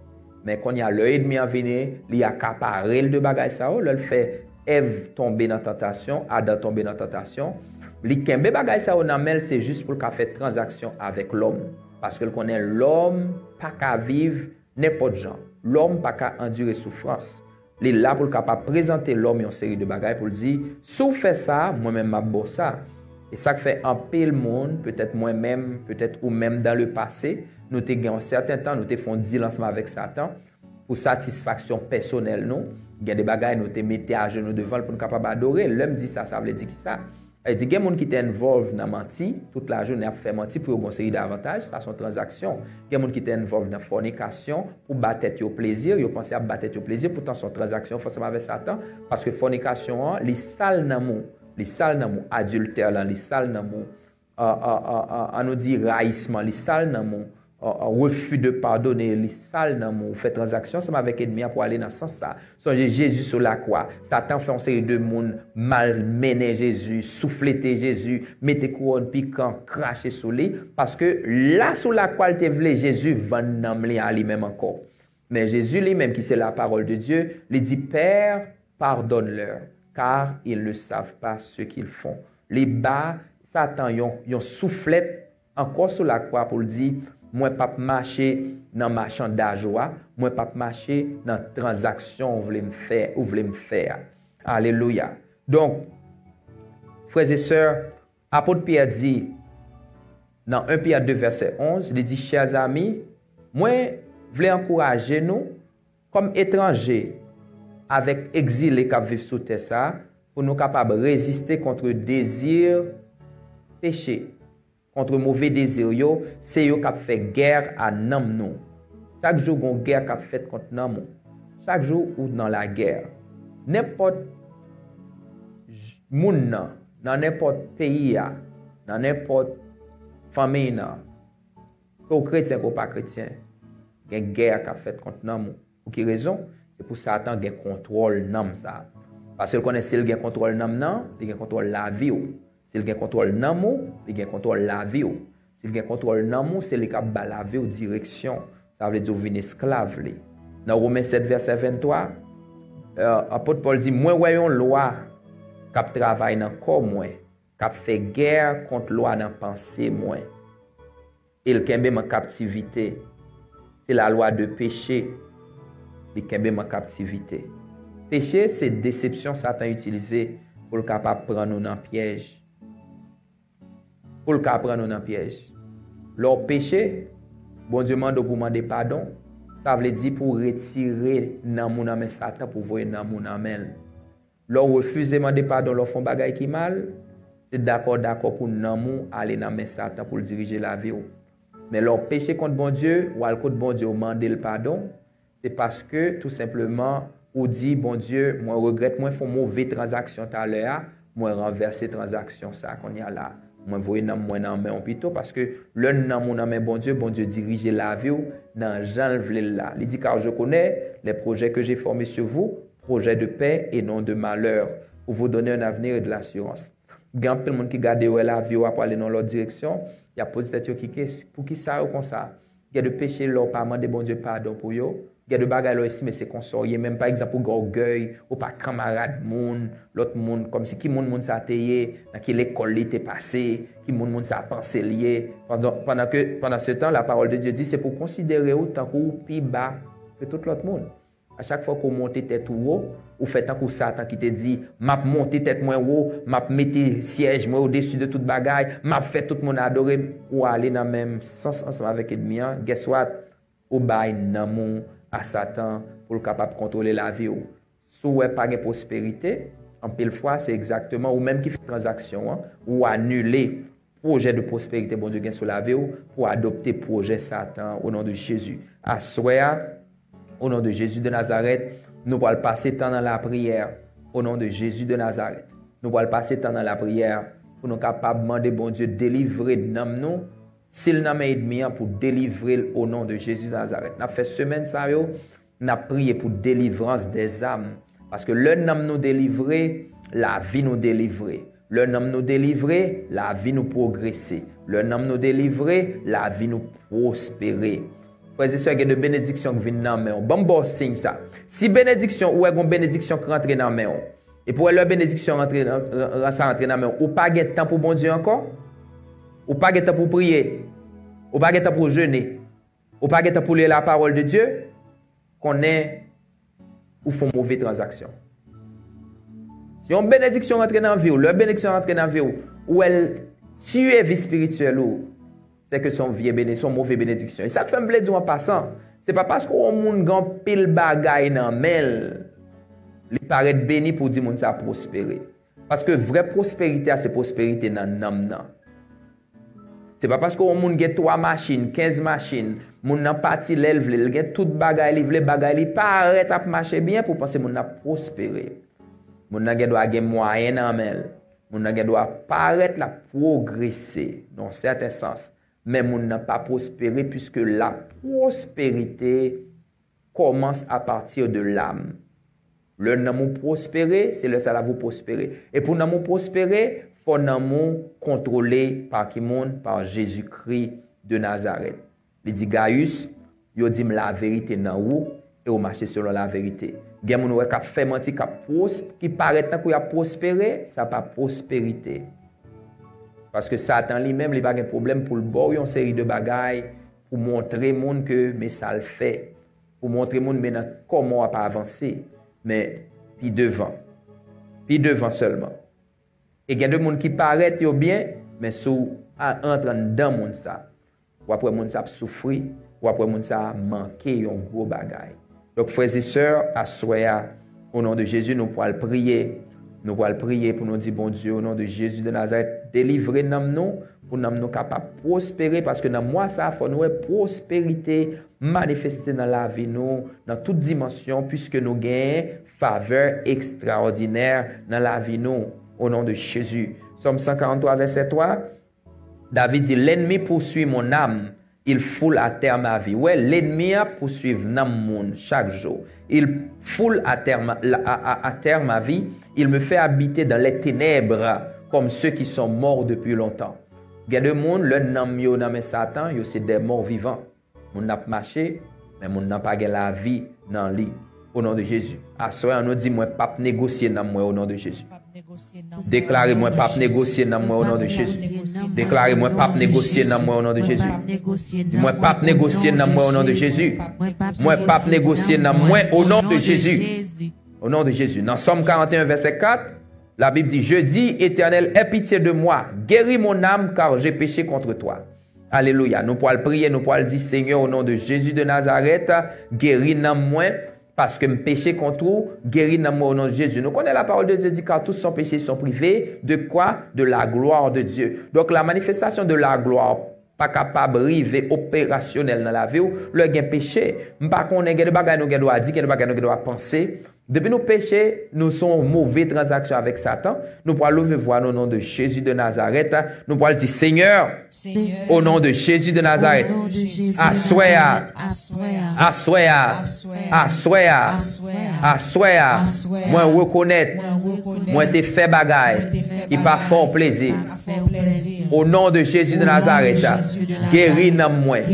Men kounye a, lè ènmi an vini, li akapare l de bagay sa yo, lè l fè Èv tonbe nan tantasyon, Adan tonbe nan tantasyon, li kenbe bagay sa yo nan men l, se jis pou l ka fè tranzaksyon avèk lòm. Paske l konnen lòm pa ka viv nenpòt jan. Lòm pa ka andire soufrans. Li la pou l kapab prezante lòm yon seri de bagay pou l di, si w fè sa, mwen menm m ap ba w sa. E sa k fè anpil moun, petèt mwen menm, petèt ou menm dans le passé, nou te gen yon sèten tan, nou te fè yon dil ansanm avèk Satan pou satisfaksyon pèsonèl nou. Gen de bagay nou te mete ajenou devan l pou nou kapab adore l. Lè m di sa, sa vle di kisa? Sa vle di, gen moun ki te envolve nan manti, tout lajounen ap fè manti pou yo gen yon seri de avantaj, sa se yon tranzaksyon. Gen moun ki te envolve nan fònikasyon, pou ba tèt yo plezi, yo panse ap ba tèt yo plezi, poutan se yon tranzaksyon yo fè ansanm avèk Satan, paske fònikasyon an, li sal nanm ou, li sal nanm ou, adiltè lan, li sal nanm ou, an, an, an, an, an nou di rayisman, li sal nanm ou, an, an refi de padone, li sal nanm ou, ou fè tranzaksyon ansanm avèk ènmi an pou ale nan sans sa. Sonje Jezi sou lakwa, Satan fè yon seri de moun malmennen Jezi, souflete Jezi, mete kouwòn pikan, krache sou li, paske la sou lakwa l te vle Jezi vann nanm li a li menm ankò. Men Jezi li menm ki se la parole de Dieu, li di, Père, pardonne-leur, car ils ne savent pas ce qu'ils font. Li ba Satan yon, yon souflèt ankò sou lakwa pou l di, mwen p ap mache nan machandaj ou a, mwen p ap mache nan tranzaksyon ou vle m fè, ou vle m fè a. Alelouya. Donk, frè e sè, apot Pyè di nan en Pyè de vèsè onz, li di, Chers amis, mwen vle ankouraje nou kòm etranje avèk egzile k ap viv sou tè sa a, pou nou kapab reziste kont dezi peche, kont move dezi yo, se yo k ap fè gè a nanm nou. Chak jou gen yon gè k ap fèt kont nanm ou. Chak jou ou nan lagè. Nenpòt j- moun nan, nan nenpòt peyi a, nan nenpòt fanmiy nan, ke w kretyen, ke w pa kretyen, gen gè k ap fèt kont nanm ou. Pou ki rezon? Se pou Satan gen kontwòl nanm sa a. Paske l konnen si l gen kontwòl nanm nan, li gen kontwòl lavi w. Si l gen kontwòl nanm ou, li gen kontwòl lavi w. Si l gen kontwòl nanm ou, se li k ap ba lavi w direksyon. Sa vle di w vin esklav li. Nan Women sèt vèsè venntwa, euh, apot Pòl di, mwen wè yon lwa k ap travay nan kò mwen, k ap fè gè kont lwa nan panse mwen. E l kenbe m an kaptivite. Se lalwa de peche. Li kenbe m an kaptivite. Peche se desepsyon Satan itilize pou l kapab pran nou nan pyèj. Pou l ka pran nou nan pyèj. Lè w peche, Bondye mande w pou mande padon. Sa vle di pou w retire nanm ou nan men Satan, pou w voye nanm ou nan men l. Lè w refize mande padon, lè w fè yon bagay ki mal, se dakò, dakò pou nanm ou ale nan men Satan pou l dirije lavi w. Men lè w peche kont Bondye, w al kot Bondye, w mande l padon, se paske, tou senpleman, ou di, Bondye, mwen regrèt, mwen fè yon move tranzaksyon talè a, mwen ranvèse tranzaksyon sa a kounye a la. Mwen voye nanm mwen nan men w pito, paske lè nanm ou nan men Bondye, Bondye dirije lavi w nan jan l vle l la. Li di, car je connais les projets que j'ai formés sur vous, projets de paix et non de malheur, pour vous donner un avenir et de l'assurance. Gen anpil moun ki gade wè lavi w ap ale nan lòt direksyon, y ap poze tèt yo ki kes-, poukisa yo konsa? Gen de peche lè w pa mande Bondye padon pou yo. Gen de bagay lè w estime se konsa w ye. Menm pa egzanp, ou gen ògèy, ou pa kanmarad moun, lòt moun, kòmsi ki moun moun sa te ye, nan ki lekòl li te pase, ki moun moun sa panse l ye. Pandan, pandan ke, pandan se tan, la parole de Dieu di se pou konsidere w tankou w pi ba ke tout lòt moun. A chak fwa ke w monte tèt ou wo, ou fè tankou Satan ki te di, m ap monte tèt mwen wo, m ap mete syèj mwen odesi de tout bagay, m ap fè tout moun adore m. Ou ale nan menm sans ansanm avèk ènmi an, guess what? Ou bay nanm ou a Satan pou l kapab kontwole lavi w. Si w wè pa gen pwosperite, anpil fwa se egzakteman ou menm ki fè tranzaksyon an, ou anile pwojè de pwosperite Bondye gen sou lavi w pou adopte pwojè Satan o non de Jezi. Aswè a, o non de Jezi de Nazarèt, nou pral pase tan nan lapriyè. O non de Jezi de Nazarèt, nou pral pase tan nan lapriyè pou nou kapab mande Bondye delivre nanm nou, si l nan men ènmi an, pou delivre l o non de Jezi de Nazarèt. N ap fè semèn sa yo, n ap priye pou delivrans dèzam. Paske lè nanm nou delivre, lavi nou delivre. Lè nanm nou delivre, lavi nou pwogrese. Lè nanm nou delivre, lavi nou pwospere. Frè e sè, gen de benediksyon k vin nan men w. Ban m ba w siy sa. Si benediksyon, ou wè gon benediksyon k rantre nan men w, epi w wè lè benediksyon rantre, ran-, ran-, sa rantre nan men w, ou pa gen tan pou Bondye ankò, ou pa gen tan pou priye, ou pa gen tan pou jene, ou pa gen tan pou li lapawòl de Dye, konnen ou fè yon move tranzaksyon. Si yon benediksyon rantre nan vi w, lè benediksyon rantre nan vi w, ou wè l tiye vi espirityèl ou, se ke se yon vye bene-, se yon move benediksyon. E sa k fè m vle di w an pasan, se pa paske yon moun gen anpil bagay nan men l, li parèt beni pou w di moun sa pwospere. Paske vrè pwosperite a, se pwosperite nan nanm nan. Se pa paske yon moun gen twa machin, kenz machin, moun nan pati lè l vle, l gen tout bagay li vle, bagay li parèt ap mache byen pou w panse moun nan ap pwospere. Moun nan gen dwa gen mwayen nan men l. Moun nan gen dwa parèt l ap pwogrese nan yon sèten sans. Men moun nan pa pwospere, piske la pwosperite commence à partir de l'âme. Lè nanm ou pwospere, se lè sa lavi w pwospere. E pou nanm ou pwospere, fò nanm ou kontwole pa ki moun? Pa Jezikri de Nazarèt. Li di Gayis, yo di m laverite nan ou, e ou mache selon laverite. Gen moun ou wè k ap fè manti, k ap pwos-, ki parèt tankou y ap pwospere, sa pa pwosperite. Paske Satan li menm, li pa gen pwoblèm pou l ba w yon seri de bagay pou montre moun ke men sa l fè. Pou montre moun men nan kòman w ap avanse, men pi devan. Pi devan sèlman. E gen de moun ki parèt yo byen, men si w a-, antre anndan moun sa, w ap wè moun sa ap soufri, w ap wè moun sa manke yon gwo bagay. Donk, frè e sè, aswè a, o non de Jezi, nou pral priye. Nou pral priye pou nou di, Bondye, o non de Jezi de Nazarèt, delivre nanm nou, pou nanm nou kapab pwospere, paske nan mwa sa a, fò nou wè pwosperite manifeste nan lavi nou, nan tout dimansyon, piske nou genyen favè ekstraòdinè nan lavi nou, o non de Jezi. Sòm san karanntwa, vèsè twa, David di, L'ennemi poursuit mon âme, il foule à terre ma vie. Wè, lènmi a pouswiv nanm moun chak jou. Il foule à terre ma, la- à, à- à terre ma vie, il me fait habiter dans les ténèbres comme ceux qui sont morts depuis longtemps. Gen de moun, lè nanm yo nan men Satan, yo se des morts vivants. Moun nan ap mache, men moun nan pa gen lavi nan li. O non de Jezi. Aswè an nou di, mwen p ap negosye nanm mwen o non de Jezi. Deklare, mwen p ap negosye nanm mwen o non de Jezi. Deklare, mwen p ap negosye nanm mwen o non de Jezi. Di, mwen p ap negosye nanm mwen o non de Jezi. Mwen p ap negosye nanm mwen o non de Jezi. O non de Jezi. Nan Sòm karannteyen, vèsè kat, Labib di, Je dis, Éternel, aie pitié de moi, guéris mon âme, car j'ai péché contre toi. Alelouya. Nou pral priye, nou pral di, Senyè, o non de Jezi de Nazarèt, geri nanm mwen, paske m peche kont ou, geri nanm mwen o non de Jezi. Nou konnen la parole de Dieu dit, car tous sont péchés, sont privés de quoi? De la gloire de Dieu. Donk, la manifestation de la gloire pa kapab rive operasyonèl nan lavi w lè gen peche. M pa konnen, gen de bagay nou gen dwa di, gen de bagay nou gen dwa panse. Depi nou peche, nou se yon move tranzaksyon avèk Satan. Nou pral leve vwa nou o non de Jezi de Nazarèt. Nou pral di, Senyè, o non de Jezi de Nazarèt, aswè a, aswè a, aswè a, aswè a, mwen rekonèt mwen te fè bagay ki pa fè w plezi. O non de Jezi de Nazarèt, geri nanm mwen,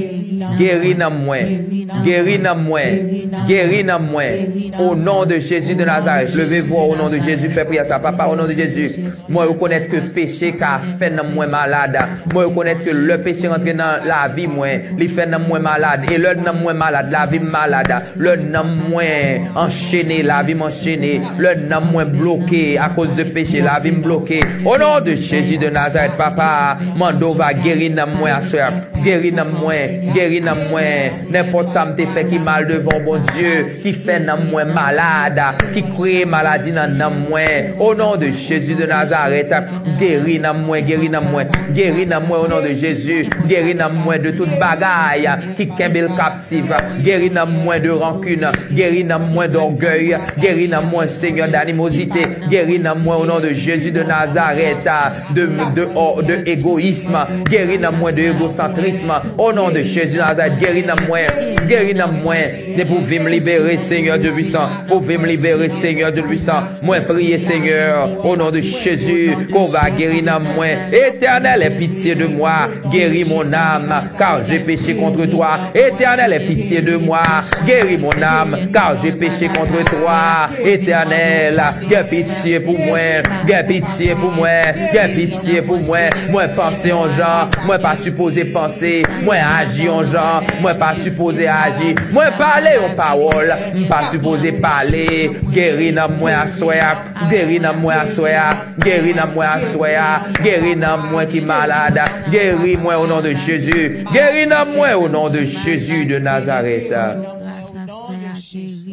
geri nanm mwen, geri nanm mwen, geri nanm mwen. O non de Jezi de Nazarèt, leve vwa w o non de Jezi, fè priyè sa. Papa, o non de Jezi, mwen rekonèt ke peche ka fè nanm mwen malad. Mwen rekonèt ke lè peche rantre nan lavi mwen, li fè nanm mwen malad. E lè nanm mwen malad, lavi m malad. Lè nanm mwen anchene, lavi m anchene. Lè nanm mwen bloke akoz de peche, lavi m bloke. O non de Jezi de Nazarèt, papa, mande w va geri nanm mwen aswè a. Geri nanm mwen, geri nanm mwen. Nenpòt sa m te fè ki mal devan w, Bondye, ki fè nanm mwen malad, ki kreye maladi nan nanm mwen. O non de Jezi de Nazarèt, geri nanm mwen, geri nanm mwen, geri nanm mwen o non de Jezi. Geri nanm mwen de tout bagay ki kenbe l kaptif. Geri nanm mwen de rankin. Geri nanm mwen de ògèy. Geri nanm mwen, Senyè, de animozite. Geri nanm mwen o non de Jezi de Nazarèt, de, de, de egoyism. Geri nanm mwen de egosantrism. O non de Jezi Nazarèt, geri nanm mwen. Geri nanm mwen. Depi w vin m libere, Senyè Dye pwisan. Pou vin m libere, Senyè Dye pwisan. Mwen priye, Senyè, o non de Jezi, ke w va geri nanm mwen. Éternel, aie pitié de moi, guéris mon âme, car j'ai péché contre toi. Éternel, aie pitié de moi, guéris mon âme, car j'ai péché contre toi. Éternel, gen pitye pou mwen, gen pitye pou mwen, gen pitye pou mwen. Mwen panse yon jan mwen pa sipoze panse, mwen aji yon jan mwen pa sipoze aji, mwen pale yon pawòl m pa sipoze pale. Geri nanm mwen aswè a, geri nanm mwen aswè a, geri nanm mwen aswè a, geri nanm mwen ki malad. Geri mwen o non de Jezi. Geri nanm mwen o non de Jezi de Nazarèt.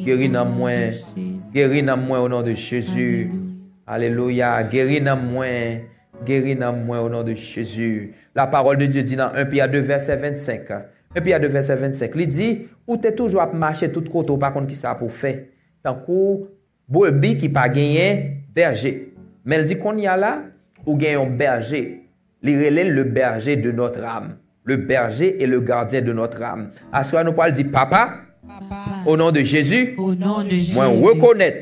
Geri nanm mwen. Geri nanm mwen o non de Jezi. Alelouya. Geri nanm mwen. Geri nanm mwen o non de Jezi. La parole de Dieu dit dans un Pierre deux, verset vingt-cinq. Un Pierre deux, verset vingt-cinq. Li di, ou te toujou ap mache tout kote, ou pa konn ki sa pou w fè. Tankou brebi ki pa genyen bèje. Men l di, kounye a la, ou gen yon bèje. Li rele l le berger de notre âme. Le berger et le gardien de notre âme. Aswè a nou pral di, Papa, o non de Jezi, mwen rekonèt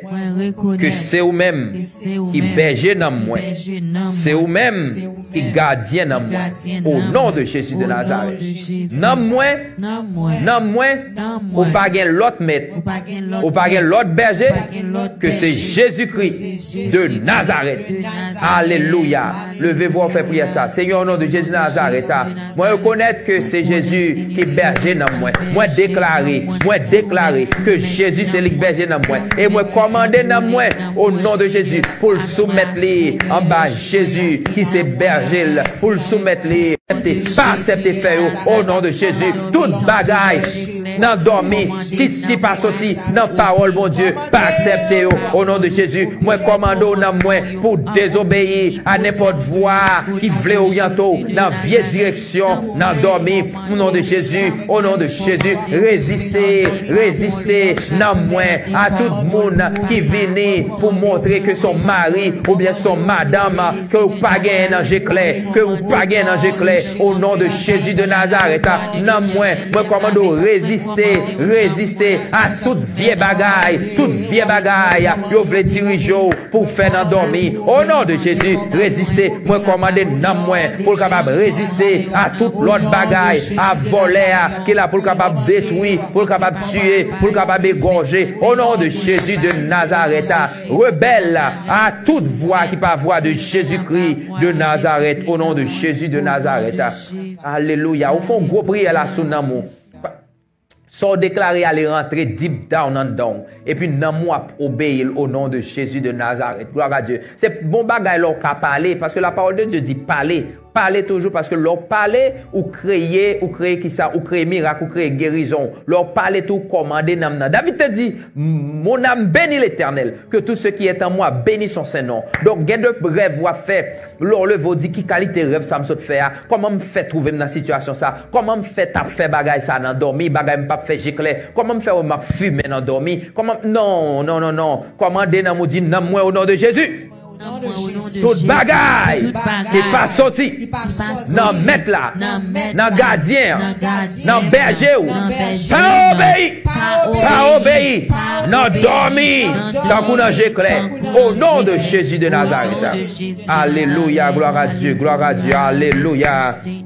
ke se ou menm ki bèje nanm mwen. Se ou menm ki gadyen nanm mwen. O non de Jezi de Nazarèt. Nanm mwen, nanm mwen, ou pa gen lòt mèt, ou pa gen lòt bèje ke se Jezikri de Nazarèt. Alelouya. Leve vwa w fè priyè sa. Senyè, o non de Jezi Nazarèt, a, mwen rekonèt ke se Jezi ki bèje nanm mwen. Mwen deklare, mwen deklare ke Jezi se li k bèje nanm mwen. E mwen kòmande nanm mwen, o non de Jezi, pou l soumèt li anba Jezi ki se bèje l, pou l soumèt li. Aksepte, pa aksepte fè yo, o non de Jezi, tout bagay nan dòmi, ki, ki pa soti nan pawòl Bondye, pa aksepte yo. O non de Jezi, mwen kòmande w nanm mwen pou dezobeyi a nenpòt vwa ki vle oryante w nan vye direksyon nan dòmi. O non de Jezi, o non de Jezi, reziste, reziste nanm mwen a tout moun ki vini pou montre ke se yon mari oubyen se yon madanm ke w pa genyen nan je klè, ke w pa genyen nan je klè. O non de Jezi de Nazarèt, nanm mwen, mwen kòmande w reziste, reziste a tout vye bagay, tout vye bagay yo vle dirije w pou w fè nan dòmi. O non de Jezi, reziste, mwen kòmande nanm mwen pou l kapab reziste a tout lòt bagay, a vòlè a ki la pou l kapab detwi, pou l kapab tiye, pou l kapab egòje. O non de Jezi de Nazarèt, rebèl a tout vwa ki pa vwa de Jezikri de Nazarèt, o non de Jezi de Nazarèt. Alelouya. Ou fè yon gwo priyè la sou nanm ou. Sa w deklare a, li rantre deep down anndan w. Epi nanm ou ap obeyi l o non de Jezi de Nazarèt. Glwa a Dye. Se bon bagay lè w ka pale, paske la parole de Dieu di pale. Pale toujou, paske lè w pale, ou kreye, ou kreye kisa? Ou kreye mirak, ou kreye gerizon. Lè w pale tou, ou kòmande nanm nan. David te di, Mon âme bénit l'Éternel, que tout ce qui est en moi bénisse son saint nom. Donk, gen de rèv w ap fè. Lè w leve, w di, ki kalite rèv sa m sot fè a? Kòman m fè twouve m nan sitiyasyon sa? Kòman m fè t ap fè bagay sa nan dòmi? Bagay m p ap fè je klè. Kòman m fè wè m ap fimen nan dòmi? Kòman, non, non, non, non. Kòmande nanm ou, di, nanm mwen, o non de Jezi, tout bagay ki pa soti nan Mèt la, nan Gadyen an, nan Bèje w, pa obeyi, pa obeyi nan dòmi, tankou nan je klè, o non de Jezi de Nazarèt. Alelouya, glwa a Dye, glwa a Dye, alelouya,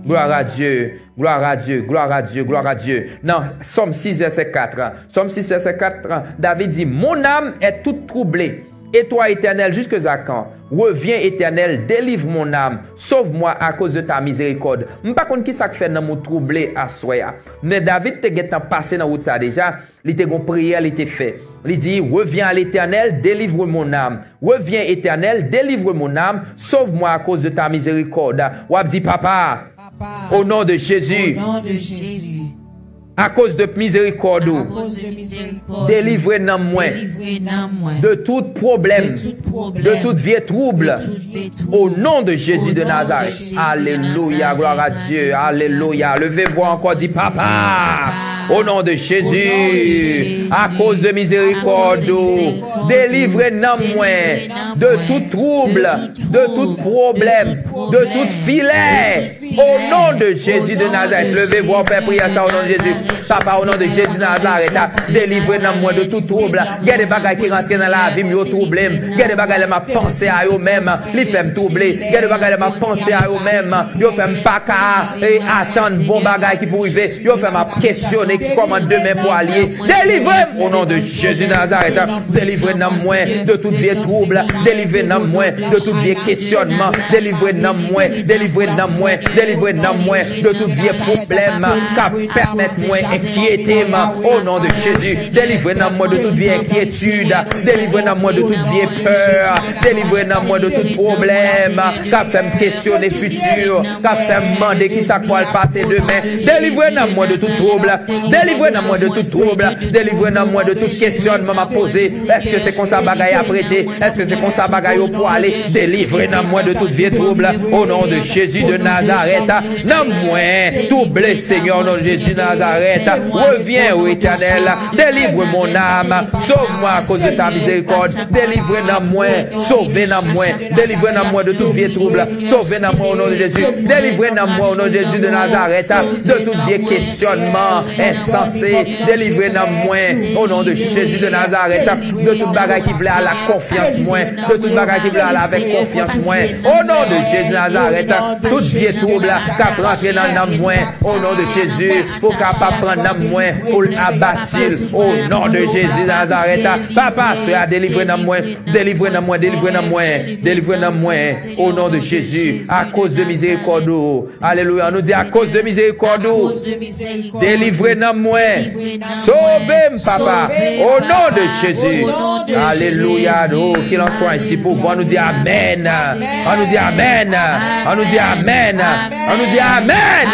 glwa a Dye. Glwa a Dye, glwa a Dye, glwa a Dye. Nan Sòm sis, vèsè kat, Sòm sis, vèsè kat, David di, Mon âme est toute troublée. Et toi, Éternel, jusqu'à quand? Reviens, Éternel, délivre mon âme. Sauve-moi à cause de ta miséricorde. M pa konn ki sa k fè nanm ou twouble aswè a. Men David te gentan pase nan wout sa deja. Li te gon priyè li te fè. Li di, Reviens à l'Éternel, délivre mon âme. Reviens, Éternel, délivre mon âme. Sauve-moi à cause de ta miséricorde. W ap di, Papa, o non de Jezi, akoz de mizerikòd ou, delivre nanm mwen de tout pwoblèm, de tout vye twoub, o non de Jezi de Nazarèt. Alelouya, glwa a Dye, alelouya. Leve vwa ankò, di, Papa, o non de Jezi, akoz de mizerikòd ou, delivre nanm mwen de tout twoub, de tout pwoblèm, de tout filè. O non de Jezi de Nazarèt, leve vwa w fè priyè sa o non de Jezi. Papa, o non de Jezi de Nazarèt, delivre nanm mwen de tout twoub. Gen de bagay ki rantre nan lavi m, yo twouble m. Gen de bagay lè m ap panse a yo menm, li fè m twouble. Gen de bagay lè m ap panse a yo menm, yo fè m pa ka, e, atann bon bagay ki pou rive. Yo fè m ap kesyone kòman demen pwal ye. Delivre m o non de Jezi de Nazarèt. Delivre nanm mwen de tout vye twoub. Delivre nanm mwen de tout vye kesyònman. Delivre nanm mwen, delivre nanm mwen, delivre nanm mwen de tout vye pwoblèm k ap pèmèt mwen enkyete m o non de Jezi. Delivre nanm mwen de tout vye enkyetid. Delivre nanm mwen de tout vye pè. Delivre nanm mwen de tout pwoblèm k ap fè m kesyone fiti, k ap fè m mande ki sa k pral pase demen. Delivre nanm mwen de tout twoub. Delivre nanm mwen de tout twoub. Delivre nanm mwen de tout kesyònman m ap poze. Èske se konsa bagay ap rete? Èske se konsa bagay yo pwale? Delivre nanm mwen de tout vye twoub o non de Jezi de Nazarèt. Nanm mwen twouble, Senyè, o non de Jezi de Nazarèt. Reviens, ô Éternel, délivre mon âme. Sauve-moi à cause de ta miséricorde. Delivre nanm mwen, sove nanm mwen. Delivre nanm mwen de tout vye twoub. Sove nanm mwen o non de Jezi. Delivre nanm mwen o non de Jezi de Nazarèt. De tout vye kesyònman ensanse. Delivre nanm mwen o non de Jezi de Nazarèt. De tout bagay ki vle al ak konfyans mwen. De tout bagay ki vle al avèk konfyans mwen. O non de Jezi Nazarèt. Tout vye twoub k ap rantre nan nanm mwen. O non de Jezi, pou kapab pran nanm mwen, pou l abati l. O non de Jezi Nazarèt, papa, sè a, delivre nanm mwen, delivre nanm mwen, delivre nanm mwen, delivre nanm mwen. O non de Jezi, akoz de mizerikòd ou. Alelouya, nou di akoz de mizerikòd ou. Delivre nanm mwen. Sove m, papa. O non de Jezi. Alelouya. Oh, qu'il en soit ainsi pour vous. An nou di amèn. An nou di amèn. An nou di amèn. An nou di amèn.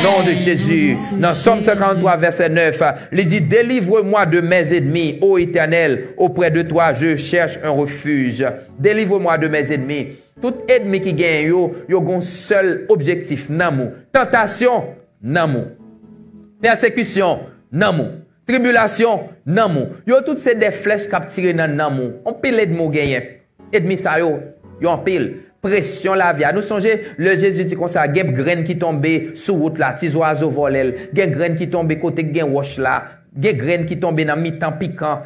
Nom de Jésus. Nan Sòm san karanntwa, vèsè nèf, li di, Délivre-moi de mes ennemis, ô Éternel, auprès de toi, je cherche un refuge. Délivre-moi de mes ennemis. Tout ènmi ki genyen yo, yo gon sèl objektif, nanm ou. Tantasyon, nanm ou. Pèsekisyon, nanm ou. Tribilasyon, nanm ou. Yo tout se de flèch k ap tire nan nanm ou. Anpil ènmi w genyen. Ènmi sa yo, yo anpil. Presyon lavi a. Nou sonje, lè Jezi di konsa, gen grenn ki tonbe sou wout la, ti zwazo vòlè l. Gen grenn ki tonbe kote k gen wòch la. Gen grenn ki tonbe nan mitan pikan.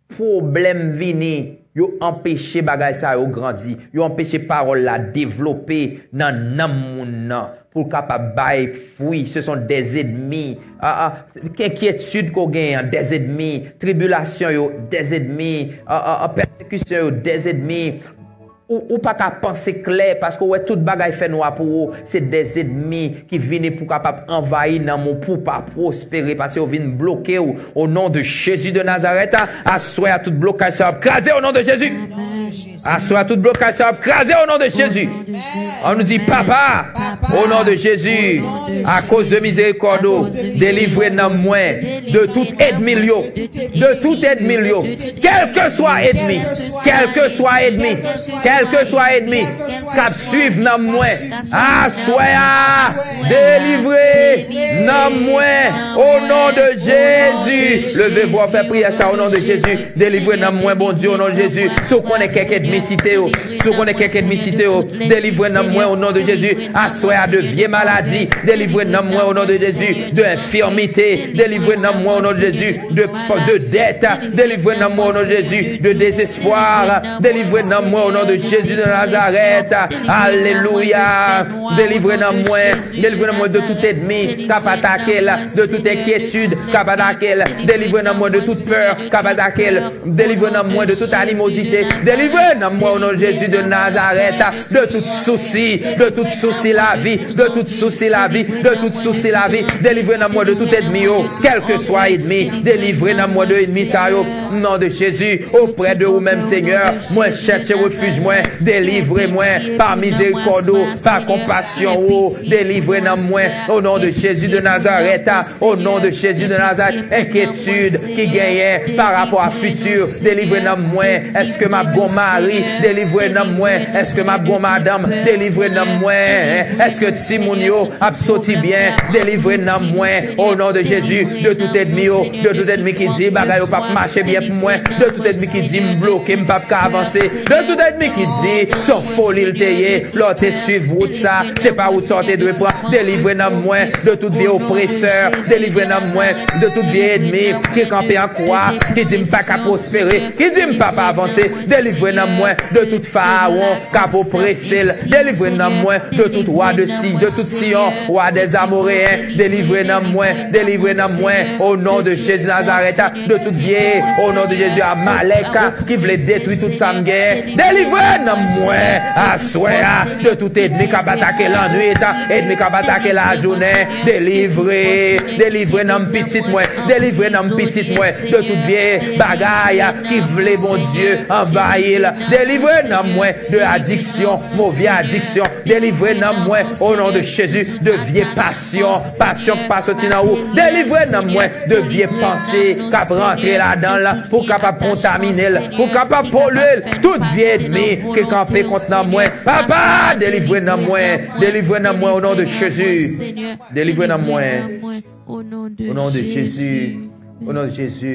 Pwoblèm vini, yo anpeche bagay sa yo grandi. Yo anpeche pawòl la devlope nan nanm moun nan. Pou l kapab bay fwi, ce sont des ennemis. Ah, ah, enkyetid ke w genyen an, des ennemis. Tribilasyon yo, des ennemis. Ah, ah, ah, pèsekisyon yo, des ennemis. Ou, ou pa ka panse klè, paske w wè tout bagay fè nwa pou ou. Se des ennemis ki vini pou kapab anvayi nanm ou pou w pa pwospere, paske yo vin bloke w. Au nom de Jésus de Nazareth, aswè a tout blokaj sa yo ap kraze au nom de Jésus. Aswè a tout blokaj sa yo ap kraze au nom de Jésus. An nou di, Papa, au nom de Jésus, à cause de miséricorde, délivrez nanm mwen de tout ènmi l yo, de tout ènmi l yo, kèlkeswa ènmi, kèlkeswa ènmi, kèlkeswa ènmi k ap swiv nanm mwen, aswè a, delivre nanm mwen, au nom de Jésus. Leve vwa w, fè priyè sa, au nom de Jésus. Delivre nanm mwen, Bondye, au nom de Jésus. Si w konnen kèk ènmi, site yo. Si w konnen kèk ènmi, site yo. Delivre nanm mwen, au nom de Jésus. Aswè a, de vye maladi. Delivre nanm mwen, au nom de Jésus. De enfimite. Delivre nanm mwen, au nom de Jésus. De, de dèt. Delivre nanm mwen, au nom de Jésus. De dezespwa. Delivre nanm mwen, au nom de Jésus de Nazareth. Alelouya. Delivre nanm mwen. Delivre nanm mwen de tout ènmi k ap atake l, de tout enkyetid k ap atake l. Delivre nanm mwen de tout pè k ap atake l. Delivre nanm mwen de tout animozite. Delivre nanm mwen, au nom de Jésus de Nazareth, de tout sousi, de tout sousi lavi, de tout sousi lavi, de tout sousi lavi. Delivre nanm mwen de tout ènmi yo, kèlkeswa ènmi. Delivre nanm mwen de ènmi sa yo. Nom de Jésus, auprès de ou menm, Senyè, mwen chèche refij mwen, delivre mwen, pa mizerikòd ou, pa konpasyon ou, delivre nanm mwen, au nom de Jésus de Nazareth, au nom de Jésus de Nazareth, enkyetid ki genyen pa rapò a fiti, delivre nanm mwen, èske m ap gon mari, delivre nanm mwen, èske m ap gon madanm, delivre nanm mwen, èske timoun yo ap soti byen, delivre nanm mwen, au nom de Jésus, de tout ènmi yo, de tout ènmi ki di bagay yo p ap mache byen pou mwen, de tout ènmi ki di m bloke, m p ap ka avanse, de tout ènmi ki di se yon foli l te ye, lè w te swiv wout sa, se pa wout sa w te dwe pran, delivre nanm mwen, de tout vye opresè, delivre nanm mwen, de tout vye ènmi ki kanpe an kwa, ki di m pa ka pwospere, ki di m pa pa avanse, delivre nanm mwen, de tout farawon k ap oprese l. Delivre nanm mwen de tout wa de Si, de tout Siyon, wa dèz Amoreyen. Delivre nanm mwen, delivre nanm mwen, o non de Jezi Nazarèt, de tout vye, o non de Jezi, Amalèk ki vle detwi tout sa m genyen. Delivre nanm mwen aswè a de tout ènmi k ap atake lannwit, ènmi k ap atake lajounen. Delivre, delivre nanm pitit mwen, delivre nanm pitit mwen de tout vye bagay ki vle, Bondye, anvayi l. Delivre nanm mwen de adiksyon, move adiksyon. Delivre nanm mwen, o non de Jezi, de vye pasyon, pasyon k pa soti nan ou. Delivre nanm mwen de vye panse k ap rantre ladan l pou kapab kontamine l, pou kapab polye l. Tout vye ènmi ki kanpe kont nanm mwen, Papa, delivre nanm mwen, delivre nanm mwen, o non de Jezi. Delivre nanm mwen. O non de Jezi. O non de Jezi.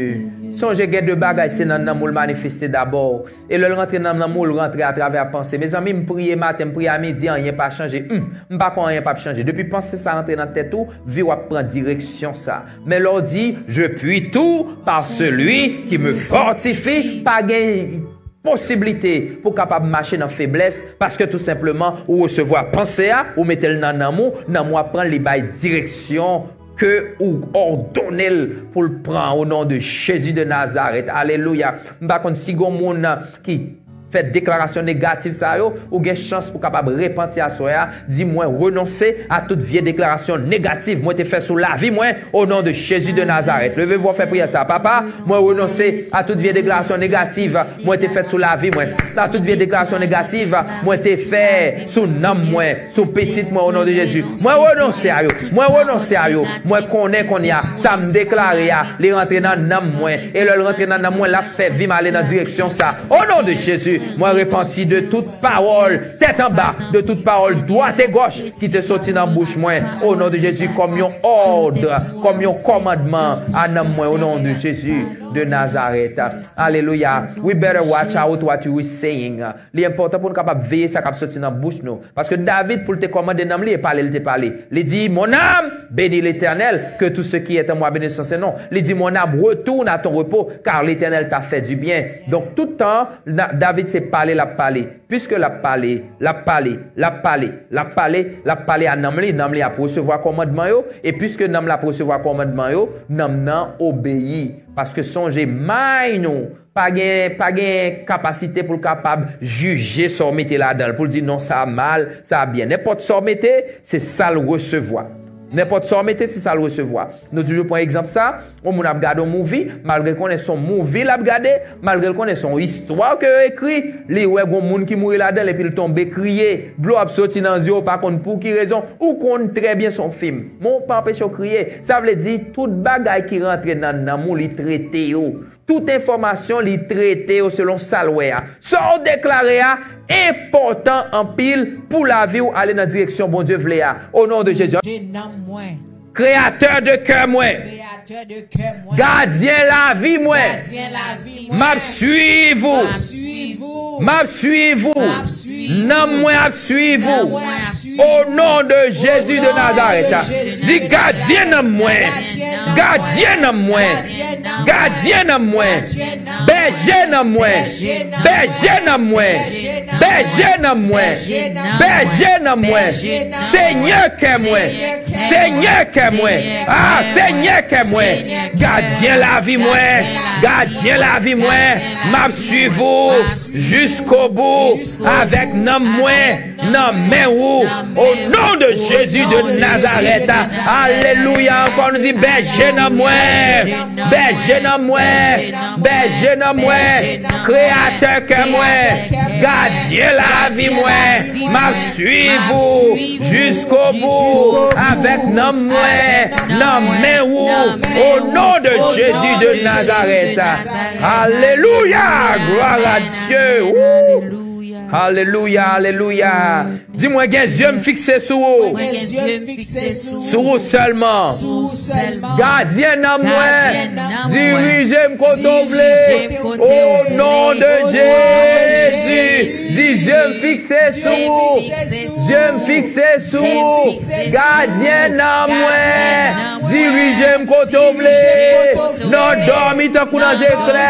Sonje, gen de bagay, se nan nanm ou l manifeste dabò. E lè l rantre nan nanm ou, l rantre atravè panse. Mezanmi, m priye maten, m priye a midi, anyen pa chanje. Hum, m pa kwè anyen p ap chanje. Depi panse sa rantre nan tèt ou, vi w ap pran direksyon sa. Men lè w di, Je puis tout par celui qui me fortifie, pa gen posiblite pou w kapab mache nan feblès, paske tou senpleman, ou resevwa panse a, ou mete l nan nanm ou, nanm ou ap pran l, li bay direksyon ke ou òdone l pou l pran, o non de Jezi de Nazarèt. Alelouya. M pa konn si gon moun ki fè deklarasyon negatif sa yo, ou gen chans pou kapab repanti aswè a, di, mwen renonse a tout vye deklarasyon negatif mwen te fè sou lavi mwen, o non de Jezi de Nazarèt. Leve vwa w fè priyè sa. Papa, mwen renonse a tout vye deklarasyon negatif mwen te fè sou lavi mwen, a tout vye deklarasyon negatif mwen te fè sou nanm mwen, sou pitit mwen, o non de Jezi. Mwen renonse a yo. Mwen renonse a yo. Mwen konnen kounye a, sa m deklare a, li rantre nan nanm mwen. E lè l rantre nan nanm mwen, l ap fè vi m ale nan direksyon sa. O non de Jezi, mwen repanti de tout pawòl tèt anba, de tout pawòl dwat e gòch ki te soti nan bouch mwen. O non de Jezi, kòm yon òd, kòm yon kòmandman a nanm mwen, o non de Jezi de Nazarèt. Alelouya. We better watch out what we saying. Li enpòtan pou nou kapab veye sa k ap soti nan bouch nou. Paske David, pou l te kòmande nanm li, e pale l te pale. Li di, mon âme, bénis l'Éternel, que tout ce qui est en moi bénisse son saint nom. Li di, mon âme, retourne à ton repos, car l'Éternel t'a fait du bien. Donk, tout tan, na- David se pale l ap pale. Piske l ap pale, l ap pale, l ap pale, l ap pale, l ap pale a nanm li, nanm li ap resevwa kòmandman yo. E piske nanm la ap resevwa kòmandman yo, nanm nan obeyi. Paske sonje, may nou pa gen, pa gen kapasite pou l kapab jije sa w mete ladan l, pou l di non, sa a mal, sa a byen. Nenpòt sa w mete, se sa l resevwa. Nenpòt sa w mete, se sa l resevwa. Nou toujou pran egzanp sa, yon moun ap gade yon movie, malgre l konnen se yon movie l ap gade, malgre l konnen se yon istwa ke yo ekri, li wè gon moun ki mouri ladan l epi l tonbe kriye. Dlo ap soti nan zye w, pa konn pou ki rezon. Ou konn trè byen se yon fim, men w pa anpeche w kriye. Sa vle di, tout bagay ki rantre nan nanm ou, li trete yo. Tout enfòmasyon, li trete yo selon sa l wè a. Sa w deklare a enpòtan anpil pou lavi w ale nan direksyon Bondye vle a. O non de Jezi. Gadyen nanm mwen. Créateur de cœur mwen. Créateur de cœur mwen. Gadyen lavi mwen. Gadyen lavi mwen. M ap swiv ou. M ap swiv ou. M ap swiv ou. M ap swiv ou. Nanm mwen ap swiv ou. Nanm mwen ap swiv ou. O non de Jezi de Nazarèt. Di, gadyen nanm mwen. Gadyen nanm mwen. Gadyen nanm mwen. Bèje nanm mwen. Bèje nanm mwen. Bèje nanm mwen. Bèje nanm mwen. Senyè kè mwen. Senyè kè mwen. Ah, Senyè kè mwen. Gadyen lavi mwen. Gadyen lavi mwen. M ap swiv ou jiskobou avèk nanm mwen nan men ou, o non de Jezi de Nazarèt. Alelouya. Ankò nou di, bèje nanm mwen, bèje nanm mwen, bèje nanm mwen, kreyatè kè mwen, gadyen lavi mwen, m ap swiv ou jiskobou avèk nanm mwen nan men ou, o non de Jezi de Nazarèt. Alelouya. Gloire à Dieu. Woo. Alelouya, alelouya. Di, mwen gen zye m fikse sou ou. Mwen gen zye m fikse sou ou. Sou ou sèlman. Sou ou sèlman. Gadyen nanm mwen. Gadyen nanm mwen. Dirije m kote w vle. Dirije m kote w vle. O non de Jezi. Di, zye m fikse sou ou. Zye m fikse sou ou. Gadyen nanm mwen. Dirije m kote w vle. Nan dòmi tankou nan zeklè.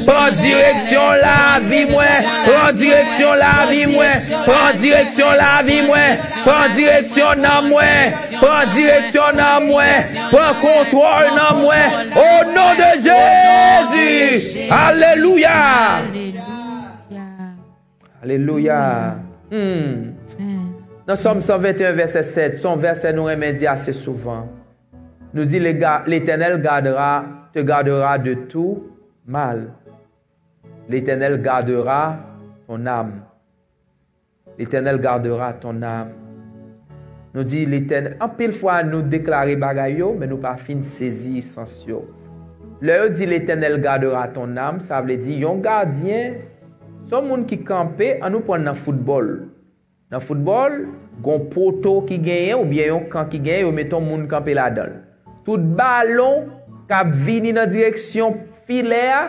Pran direksyon lavi mwen. Pran direksyon lavi mwen. Pran direksyon lavi mwen. Pran direksyon nanm mwen. Pran direksyon nanm mwen. Pran kontwòl nanm mwen. O non de Jezi. Alelouya. Alelouya. Hmm. Nan Sòm san venteyen, vèsè sèt, se yon vèsè nou renmen di ase souvan. Nou di, Lega- L'Éternel gardera, te gardera de tout mal. L'Éternel gardera ton âme. L'Éternel gardera ton âme. Nou di, Letènèl, anpil fwa nou deklare bagay yo, men nou pa fin sezi sans yo. Lè yo di, L'Éternel gardera ton âme, sa vle di yon gadyen, se yon moun ki kanpe, ann nou pran nan foutbòl. Nan foutbòl, gon poto ki genyen oubyen yon kan ki genyen, yo mete yon moun kanpe ladan l. Tout balon k ap vini nan direksyon filè a,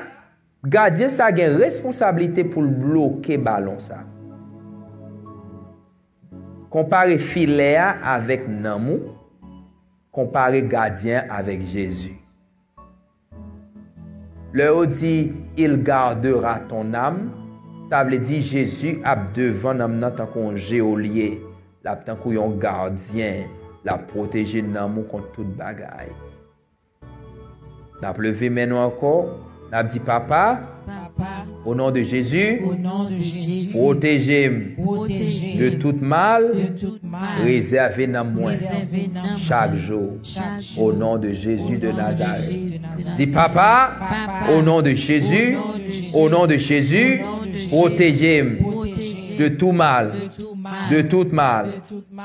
gadyen sa gen responsablite pou l bloke balon sa. Konpare filè a avèk nanm ou, konpare gadyen an avèk Jezi. Lè yo di, il gardera ton âme, sa vle di Jezi ap devan nanm nan tankou yon jeolye. L ap tankou yon gadyen. L ap pwoteje nanm ou kont tout bagay. N ap leve men nou ankò. N ap di, Papa, Papa, Au nom de Jésus, Au nom de Jésus, protégez-moi protégez de tout mal, de tout mal. Préservez nanm mwen Préservez nanm chak mwen jou. Chaque jour. Au nom de Jésus de Nazareth. Dis papa, au nom de Jésus, au nom de Jésus, protégez-moi Protégez de tout mal, de tout mal. de tout mal.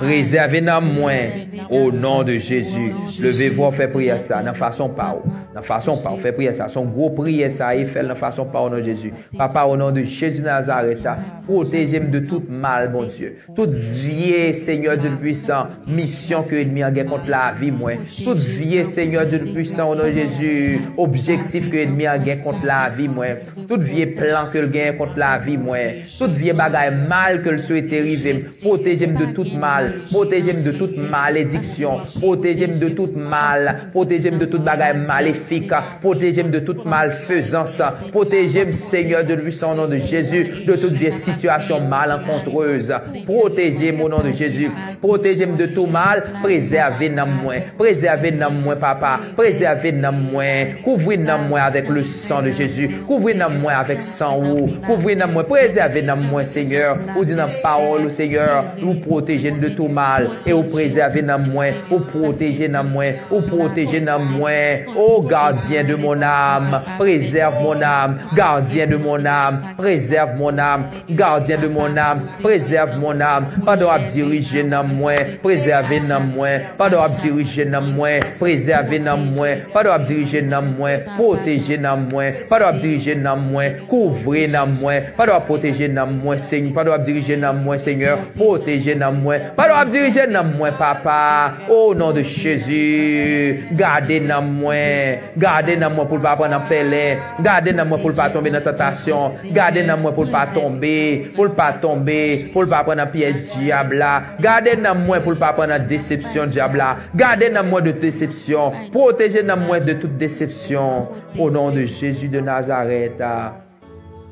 Préservez nanm mwen au nom de Jésus. Leve vwa, fè priyè sa nan fason pa w. Nan fason pa w, fè priyè sa. Se yon gwo priyè sa, e fè l nan fason pa w, au nom de Jésus. Papa, au nom de Jésus de Nazareth, protégez-moi de tout mal, Bondye. Tout vye, Seigneur Dieu Tout-Puissant, misyon ke ènmi an gen kont lavi mwen. Tout vye, Seigneur Dieu Tout-Puissant, au nom de Jésus, objektif ke ènmi an gen kont lavi mwen. Tout vye plan ke l gen kont lavi mwen. Tout vye bagay mal ke l swete rive m. Protégez-moi de tout mal. Protégez-moi de tout malediksyon. Protégez-moi de tout mal. Protégez-moi de tout bagay malefik. Protégez-moi de tout malfaisance. Protégez-moi, Seigneur Dieu Tout-Puissant, au nom de Jésus, de toute vieille situation malencontreuse. Protégez-moi au nom de Jésus. Protégez-moi de tout mal. Préservez nanm mwen. Préservez nanm mwen, papa. Préservez nanm mwen. Kouvri nanm mwen avec le sang de Jésus. Kouvri nanm mwen avec sang ou. Kouvri nanm mwen. Préservez nanm mwen, Seigneur. Ou di nan pawòl ou, Seigneur, ou protégez de tout mal. E ou préservez nanm mwen. Ou protégez nanm mwen. Ou protégez nanm mwen. Oh, gardien de mon âme, préserve mon âme. Gardien de mon âme, préserve mon âme. Gardien de mon âme, préserve mon âme. Pandan w ap dirije nanm mwen, préservez nanm mwen. Pandan w ap dirije nanm mwen, préservez nanm mwen. Pandan w ap dirije nanm mwen, protégez nanm mwen. Pandan w ap dirije nanm mwen, kouvri nanm mwen. Pandan w ap protégez nanm mwen, Seigneur. Pandan w ap dirije nanm mwen, Seigneur, protégez nanm mwen. Pandan w ap dirije nanm mwen, papa, au nom de Jésus, gade nanm mwen. Gade nanm mwen pou l pa pran nan pèlen. Gade nanm mwen pou l pa tonbe nan tantasyon. Gade nanm mwen pou l pa tonbe, pou l pa tonbe, pou l pa pran nan pyèj dyab la. Gade nanm mwen pou l pa pran nan desepsyon dyab la. Gade nanm mwen de desepsyon. Pwoteje nanm mwen de tout desepsyon. Au nom de Jésus de Nazareth,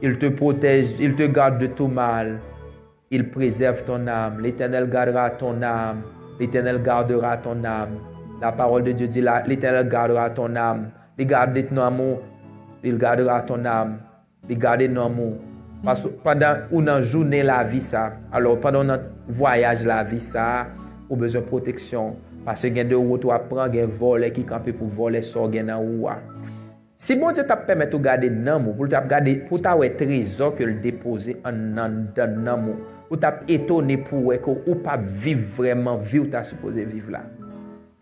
il te protège, il te garde de tout mal. Il préserve ton âme. L'Éternel gardera ton âme. L'Éternel gardera ton âme. La parole de Dieu dit, la- l'Éternel gardera ton âme. Li gade nanm ou. Il gardera ton âme. Li gade nanm ou. Paske pandan ou nan jounen lavi sa, alò pandan ou nan vwayaj lavi sa, ou bezwen pwoteksyon. Paske gen de wout w ap pran, gen vòlè ki kanpe pou vòlè sa w gen nan ou a. Si Bondye t ap pèmèt ou gade nanm ou, pou l t ap gade, pou w ta wè trezò ke l depoze anndan nanm ou, ou t ap etone pou w wè ke ou p ap viv vrèman vi w ta sipoze viv la.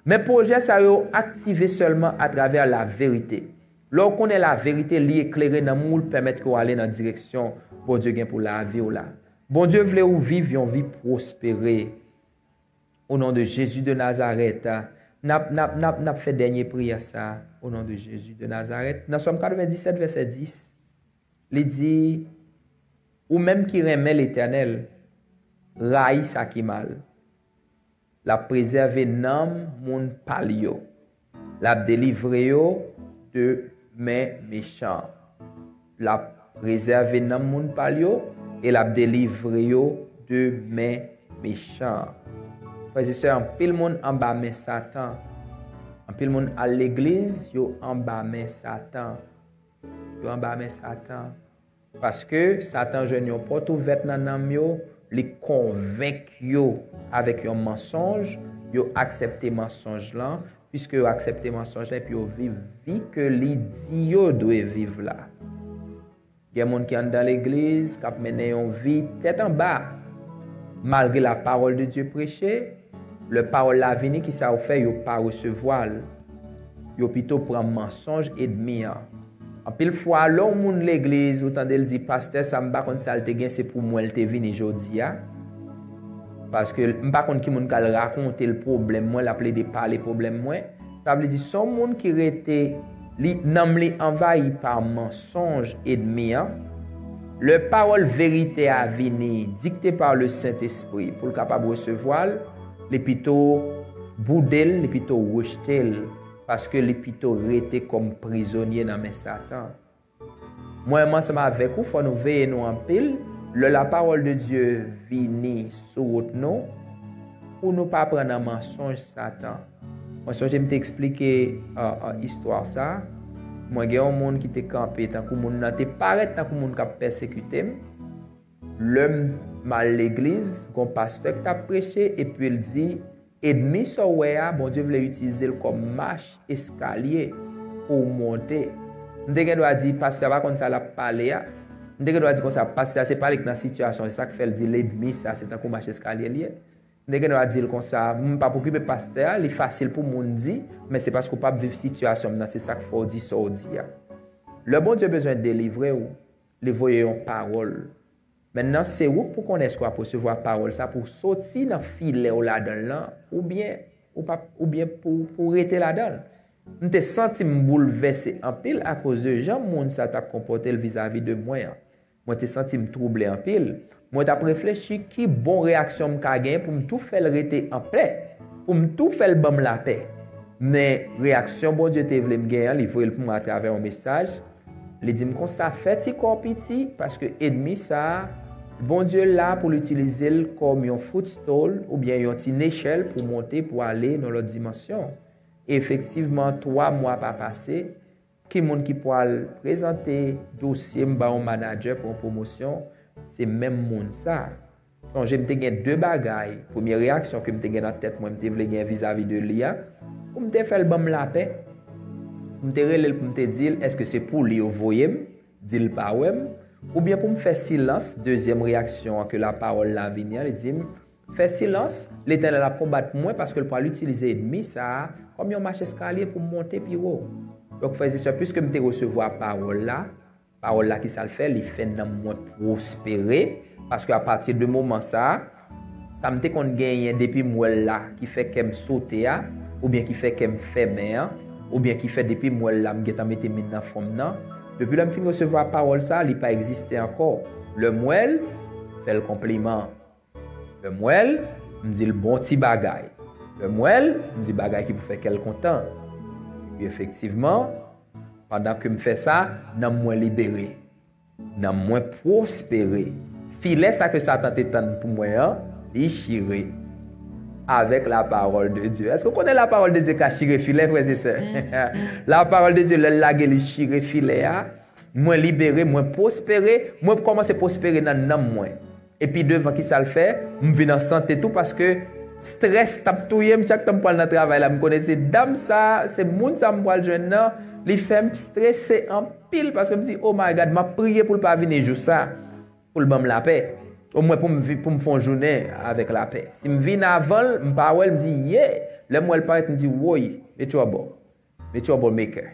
Men pwojè sa yo aktive sèlman atravè laverite. Lè w konnen laverite, li eklere nanm ou, l pèmèt ke w ale nan direksyon Bondye gen pou lavi w la. Bondye vle ou viv yon vi pwospere. Au nom de Jésus de Nazareth, n ap, n ap, n ap, n ap fè dènye priyè sa, au nom de Jésus de Nazareth. Nan Sòm katrevendisèt, vèsè dis, li di, ou menm ki renmen Letènèl, rayi sa ki mal. L ap prezève nanm moun pa l yo. L ap delivre yo de men mechan. L ap prezève nanm moun pa l yo e l ap delivre yo de men mechan. Frè e sè, anpil moun anba men Satan. Anpil moun al legliz, yo anba men Satan. Yo anba men Satan. Paske Satan jwenn yon pòt ouvèt nan nanm yo, li konvenk yo avèk yon mansonj, yo aksepte mansonj lan, piske yo aksepte mansonj lan, epi yo viv vi ke li di yo dwe viv la. Gen moun ki anndan legliz, k ap mennen yon vi tèt anba. Malgre la parole de Dieu preche, lè pawòl la vini, kisa yo fè? Yo pa resevwa l. Yo pito pran mansonj ènmi an. Anpil fwa, lè yon moun legliz, ou tande l di, pastè sa, m pa konn sa l te gen, se pou mwen l te vini jodi a. Paske m pa konn ki moun k al rakonte l pwoblèm mwen, l ap plede pale pwoblèm mwen. Sa vle di, se yon moun ki rete, li, nanm li anvayi pa mansonj ènmi an. Lè pawòl verite a vini, dikte pa le Sentespri, pou l kapab resevwa l, li pito boude l, li pito rejte l, paske li pito rete kòm prizonye nan men Satan. Mwen menm ansanm avèk ou, fò nou veye nou anpil. Lè la parole de Dieu vini sou wout nou, pou nou pa pran nan mansonj Satan. Mwen sonje m te eksplike, euh, euh, istwa sa. Mwen gen yon moun ki te kanpe tankou moun nan te parèt tankou moun k ap pèsekite m. Lè m al legliz, gen yon pastè ki t ap preche, epi l di, "Ènmi sa w wè a, Bondye vle itilize l kòm mach eskalye pou w monte." M te gen dwa di, "Pastè a pa konn sa l ap pale a." M te gen dwa di konsa, "Pastè a se pa li k nan sitiyasyon, se sa k fè l di l ènmi sa, se tankou mach eskalye l ye." M te gen dwa di l konsa, "M p ap okipe pastè a, li fasil pou moun di, men se paske w p ap viv sitiyasyon m nan, se sa k fè w di sa w di a." Lè Bondye bezwen delivre w, li voye yon pawòl. Mentnan, se ou k pou konnen èske w ap resevwa pawòl sa pou w soti nan filè w ladan l lan, oubyen, ou p ap, oubyen pou, pou w rete ladan l. M te santi m boulvèse anpil akoz de jan moun sa t ap konpòte l vizavi de mwen an. Mwen te santi m twouble anpil. Mwen t ap reflechi ki bon reyaksyon m ka genyen pou m tou fè l rete anpè, pou m tou fè l ban m lapè. Men reyaksyon Bondye te vle m genyen an, li voye l pou mwen atravè yon mesaj. Li di m konsa, "Fè ti kò w piti, paske ènmi sa a, Bondye la pou l itilize l kòm yon footstool oubyen yon ti nechèl pou w monte, pou w ale nan lòt dimansyon." E efektivman, twa mwa pa pase, ki moun ki pwal prezante dosye m ba yon manadjè pou yon pwomosyon, se menm moun sa. Sonje, m te gen de bagay, premye reyaksyon ke m te gen nan tèt mwen, m te vle gen vizavi de li a, pou m te fè l ban m lapè, pou m te rele l, pou m te di l, èske se pou li yo voye m, di l pa wè m, oubyen pou m fè silans, dezyèm reyaksyon an ke lapawòl la vini an, li di m, "Fè silans, Letènèl ap konbat pou mwen, paske l pwal itilize ènmi sa a kòm yon mach eskalye pou m monte pi wo." Donk, frè e sè, piske m te resevwa pawòl la, pawòl la, ki sa l fè? Li fè nanm mwen pwospere, paske apati de moman sa a, sa m te konn genyen depi m wè l la, ki fè kè m sote a, oubyen ki fè kè m fèmen an, oubyen ki fè depi m wè l la, m gentan mete men nan fwon m nan. Depi lè m fin resevwa pawòl sa a, li pa egziste ankò. Lè m wè l, fè l konpliman. Lè m wè l, m di l bon ti bagay. Lè m wè l, m di bagay ki pou fè kè l kontan. Epi efektivman, pandan ke m fè sa, nanm mwen libere. Nanm mwen pwospere. Filè sa ke Satan te tann pou mwen an, li chire. Avèk lapawòl de Dye. Èske w konnen lapawòl de Dye ka chire filè, frè e sè? Lapawòl de Dye, lè l lage, li chire filè a. Mwen libere, mwen pwospere, mwen kòmanse pwospere nan nanm mwen. Epi devan, ki sa l fè? M vin an sante tou, paske strès t ap touye m chak tan m pral nan travay la. M konnen se dam sa, se moun sa m pral jwenn nan, li fè m strese anpil, paske m di, "Oh my God, m ap priye pou l pa vini jou sa, pou l ban m lapè. Omwen pou m vi-, pou m fè yon jounen avèk lapè." Si m vin avan l, m pa wè l, m di, "Ye!" Lè m wè l parèt, m di, "Woy, me trouble." Me trouble maker.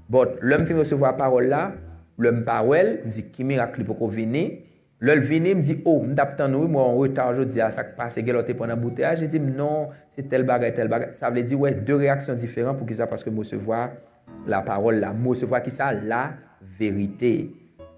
But, lè m fin resevwa pawòl la, lè m pa wè l, m di, "Ki mirak li poko vini?" Lè l vini, m di, "Oh, m t ap tann ou wi, mwen an reta jodi a, sa k pase, gen lè w te pran anbouteyaj?" Li di m, "Non, se tèl bagay, tèl bagay." Sa vle di, wè, de reyaksyon diferan. Poukisa? Paske m resevwa lapawòl la. M resevwa kisa? Laverite.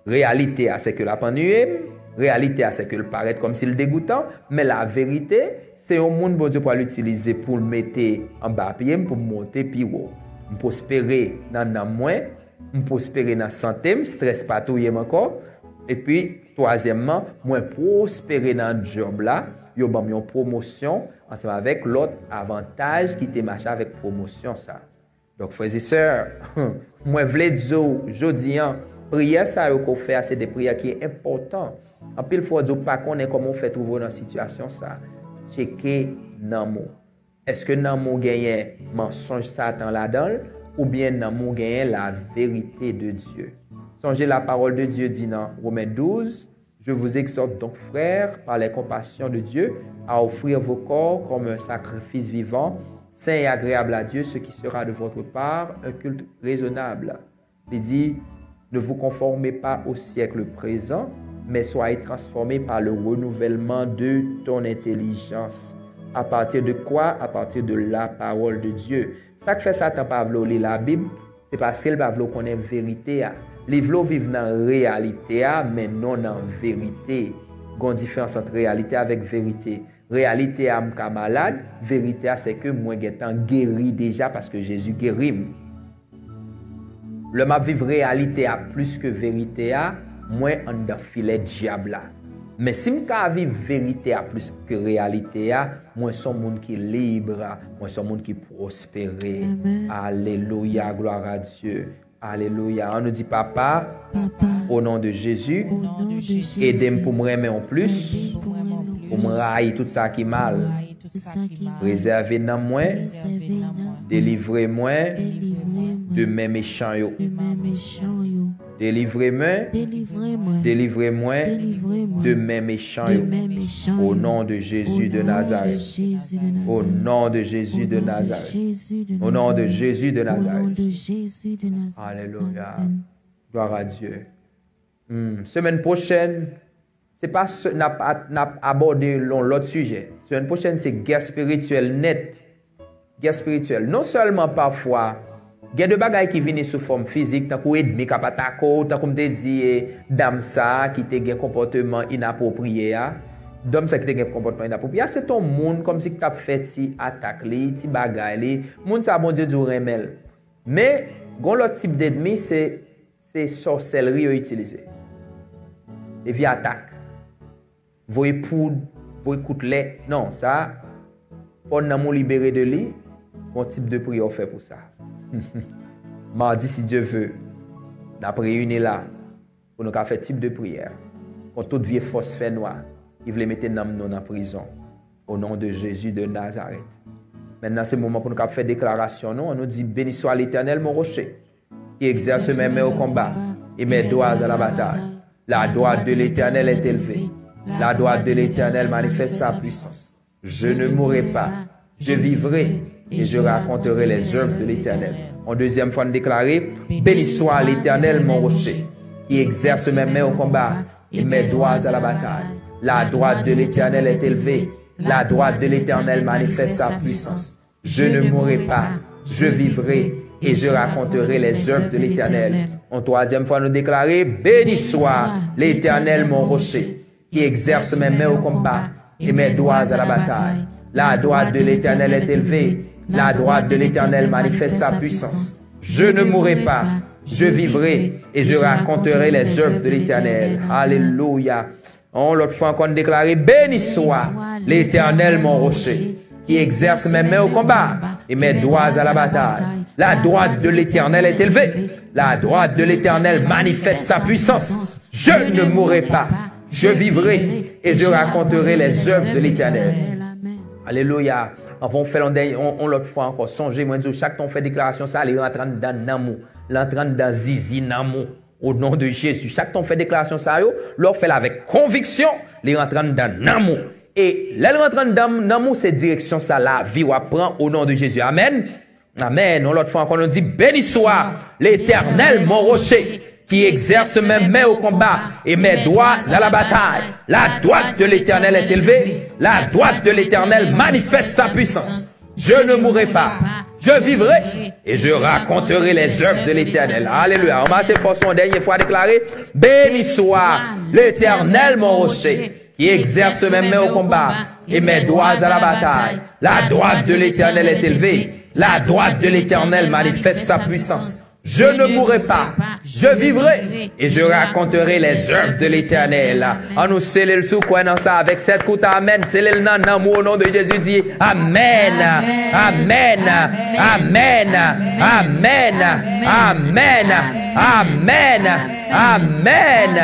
Reyalite a, se ke l ap annuiye m. Reyalite a, se ke l parèt kòmsi l degoutan. Men laverite, se yon moun Bondye pral itilize pou l mete anba pye m, pou m monte pi wo. M pwospere nan nanm mwen, m pwospere nan sante m, strès pa touye m ankò. Epi, twazyèmman, mwen pwospere nan djòb la, yo ban m yon pwomosyon ansanm avèk lòt avantaj ki te mache avèk pwomosyon sa. Donk, frè e sè, mwen vle di w, jodi an, priyè sa yo ke w fè a, se de priyè ki enpòtan. Anpil fwa, w di w pa konnen kòman w fè twouve w nan sitiyasyon sa. Tcheke nanm ou. Èske nanm ou genyen mansonj Satan ladan l, oubyen nanm ou genyen laverite de Dye? Sonje, lapawòl de Dye di nan Women douz, Je vous exhorte donc, frères, par les compassions de Dieu, à offrir vos corps comme un sacrifice vivant, saint et agréable à Dieu, ce qui sera de votre part un culte raisonnable. Li di, Ne vous conformez pas au siècle présent, mais soyez transformés par le renouvellement de ton intelligence. À partir de quoi? À partir de la parole de Dieu. Sa k fè Satan pa vle w li Labib, se paske l pa vle w konnen verite a. Li vle w viv nan reyalite a, men non nan verite. Gon diferans ant reyalite avèk verite. Reyalite a, m ka malad, verite a, se ke mwen gentan geri deja paske Jezi geri m. Lè m ap viv reyalite a plis ke verite a, mwen anndan filè dyab la. Men si m ka viv verite a plis ke reyalite a, mwen se yon moun ki lib, mwen se yon moun ki pwospere. Amen. Alelouya, glwa a Dye. Alelouya. An nou di, Papa, Papa, o non de Jezi, o non de Jezi, ede m pou m renmen w plis, ede m pou m renmen w pou m rayi tout sa ki mal. Tout sa ki mal. Prezève nanm mwen, Prezève nanm mwen. Delivre mwen Delivre mwen. De men mechan yo. De men mechan yo. Delivre mwen, Delivre mwen. Delivre mwen Delivre mwen. De men mechan De yo. men mechan O yo. non de Jezi de Nazarèt. Jezi de O Nazarèt. non de Jezi de O non de Nazarèt. Jezi de O non de Nazarèt. Jezi de O non Nazarèt. De Jezi de Nazarèt. Alelouya. Amen. Glwa a Dye. Hmm. Semèn pwochèn, se pa se, n ap, n ap abòde yon lòt sijè. Semèn pwochèn, se gè espirityèl nèt. Gè espirityèl. Non sèlman pafwa, gen de bagay ki vini sou fòm fizik, tankou ènmi k ap atake w, tankou m te di, e, dam sa a ki te gen konpòteman inapwopriye a, dam sa ki te gen konpòteman inapwopriye a, se t on moun kòmsi ki t ap fè ti atak li, ti bagay li. Moun sa a, Bondye di w renmen l. Men, gen yon lòt tip dènmi, se, se sòsèlri yo itilize. Epi atak. Voye poud, voye kout lè. Non, sa, fò nanm ou libere de li, gon tip de priyè w fè pou sa. Madi, si Dye ve, n ap reyini la pou nou ka fè tip de priyè kont tout vye fòs fènwa ki vle mete nanm nou nan prizon. O non de Jezi de Nazarèt. Mentnan, se moman pou nou ka fè deklarasyon nou. An nou di, Béni soit l'Éternel, mon rocher, qui exerce mes mains au combat et mes doigts à la bataille. La droite de l'Éternel est élevée. La droite de l'Éternel manifeste sa puissance. Je ne mourrai pas, je vivrai et je raconterai les œuvres de l'Éternel. Yon dezyèm fwa, nou deklare, Béni soit l'Éternel, mon rocher, qui exerce mes mains au combat et mes doigts à la bataille. La droite de l'Éternel est élevée. La droite de l'Éternel manifeste sa puissance. Je ne mourrai pas, je vivrai et je raconterai les œuvres de l'Éternel. Yon twazyèm fwa, nou deklare, Béni soit l'Éternel, mon rocher, qui exerce mes mains au combat et mes doigts à la bataille. La droite de l'Éternel est élevée. La droite de l'Éternel manifeste sa puissance. Je ne mourrai pas, je vivrai et je raconterai les œuvres de l'Éternel. Alelouya. Yon lòt fwa ankò, n deklare, Béni soit l'Éternel, mon rocher, qui exerce mes mains au combat et mes doigts à la bataille. La droite de l'Éternel est élevée. La droite de l'Éternel manifeste sa puissance. Je ne mourrai pas, je vivrai et je raconterai les œuvres de l'Éternel. Alelouya. Anvan w fè l yon dènye, yon, yon lòt fwa ankò, sonje, mwen di w, chak tan w fè deklarasyon sa, li rantre anndan nanm ou, li rantre anndan zizi nanm ou. O non de Jezi. Chak tan w fè deklarasyon sa yo, lè w fè l avèk konviksyon, li rantre anndan nanm ou. E lè l rantre anndan nanm ou, se direksyon sa lavi w ap pran, o non de Jezi. Amèn. Amèn. Yon lòt fwa ankò, nou di, Béni soit l'Éternel, mon rocher, qui exerce mes mains au combat et mes doigts à la bataille. La droite de l'Éternel est élevée. La droite de l'Éternel manifeste sa puissance. Je ne mourrai pas. Je vivrai et je raconterai les œuvres de l'Éternel. Alelouya. Anmase fòs ou yon dènye fwa, deklare, Béni soit l'Éternel, mon rocher, qui exerce mes mains au combat et mes doigts à la bataille. La droite de l'Éternel est élevée. La droite de l'Éternel manifeste sa puissance. Je ne mourrai pas, je vivrai et je raconterai les œuvres de l'Éternel. An nou sele l si w kwè nan sa avèk sèt kout amèn. Sele l nan nanm ou, o non de Jezi, di, Amèn. Amèn. Amèn. Amèn. Amèn. Amèn. Amèn.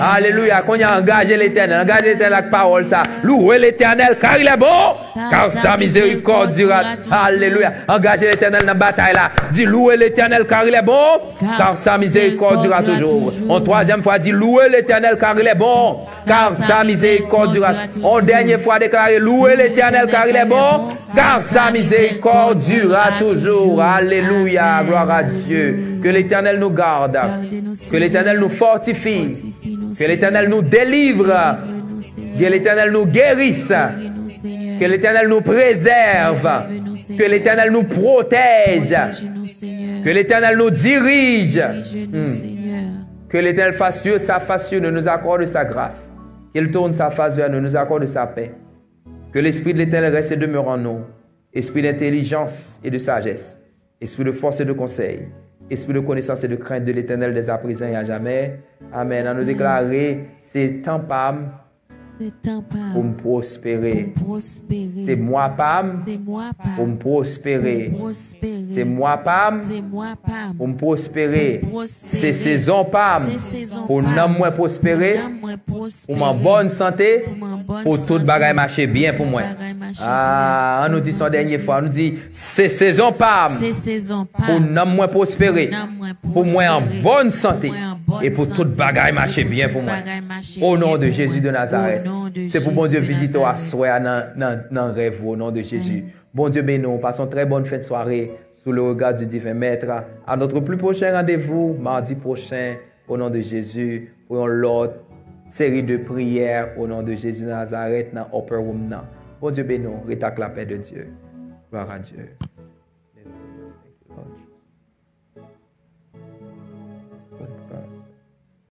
Alelouya. Kounye a, angaje Letènèl. Angaje Letènèl ak pawòl sa. Louez l'Éternel, car il est bon, car sa miséricorde dure. Alelouya. Angaje Letènèl nan batay la. Di, Louez l'Éternel, car il est bon, car sa miséricorde dure toujours. Yon twazyèm fwa, di, Louez l'Éternel, car il est bon, car sa miséricorde dure. Yon dènye fwa, deklare, Louez l'Éternel, car il est bon, car sa miséricorde dure toujours. Alelouya. Gloire à Dieu. Que l'Éternel nous garde. Que l'Éternel nous fortifie. Que l'Éternel nous délivre. Que l'Éternel nous guérisse. Que l'Éternel nous préserve. Que l'Éternel nous protège. Que l'Éternel nous dirige. Hmm. Que l'Éternel fasse sur sa face sur nous, nous accorde sa grâce. Qu'il tourne sa face vers nous, nous accorde sa paix. Que l'Esprit de l'Éternel reste et demeure en nous. Esprit d'intelligence et de sagesse. Esprit de force et de conseil. Esprit de connaissance et de crainte de l'Éternel dès à présent et à jamais. Amèn. An nou deklare, se tan pa m, pou m pwospere. Se mwa pa m pou m pwospere. Se mwa pa m pou m pwospere. Se sezon pa m pou nanm mwen pwospere, pou m an bòn sante, pou tout bagay mache byen pou mwen. Ah, an nou di sa yon dènye fwa, an nou di, se sezon pa m pou nanm mwen pwospere, pou mwen an bòn sante, e pou tout bagay mache byen pou mwen. O non de Jezi de Nazarèt, se pou Bondye vizite w aswè a nan, nan, nan rèv ou, o non de Jezi. Bondye beni w, pase yon trè bòn fen de sware sou le regard du divin maître. À notre plus prochain rendez-vous mardi prochain, au nom de Jésus, pou yon lòt seri de priyè, o non de Jezi de Nazarèt, nan Upper Room nan. Bondye beni w, rete ak lapè de Dye. Gloire à Dieu.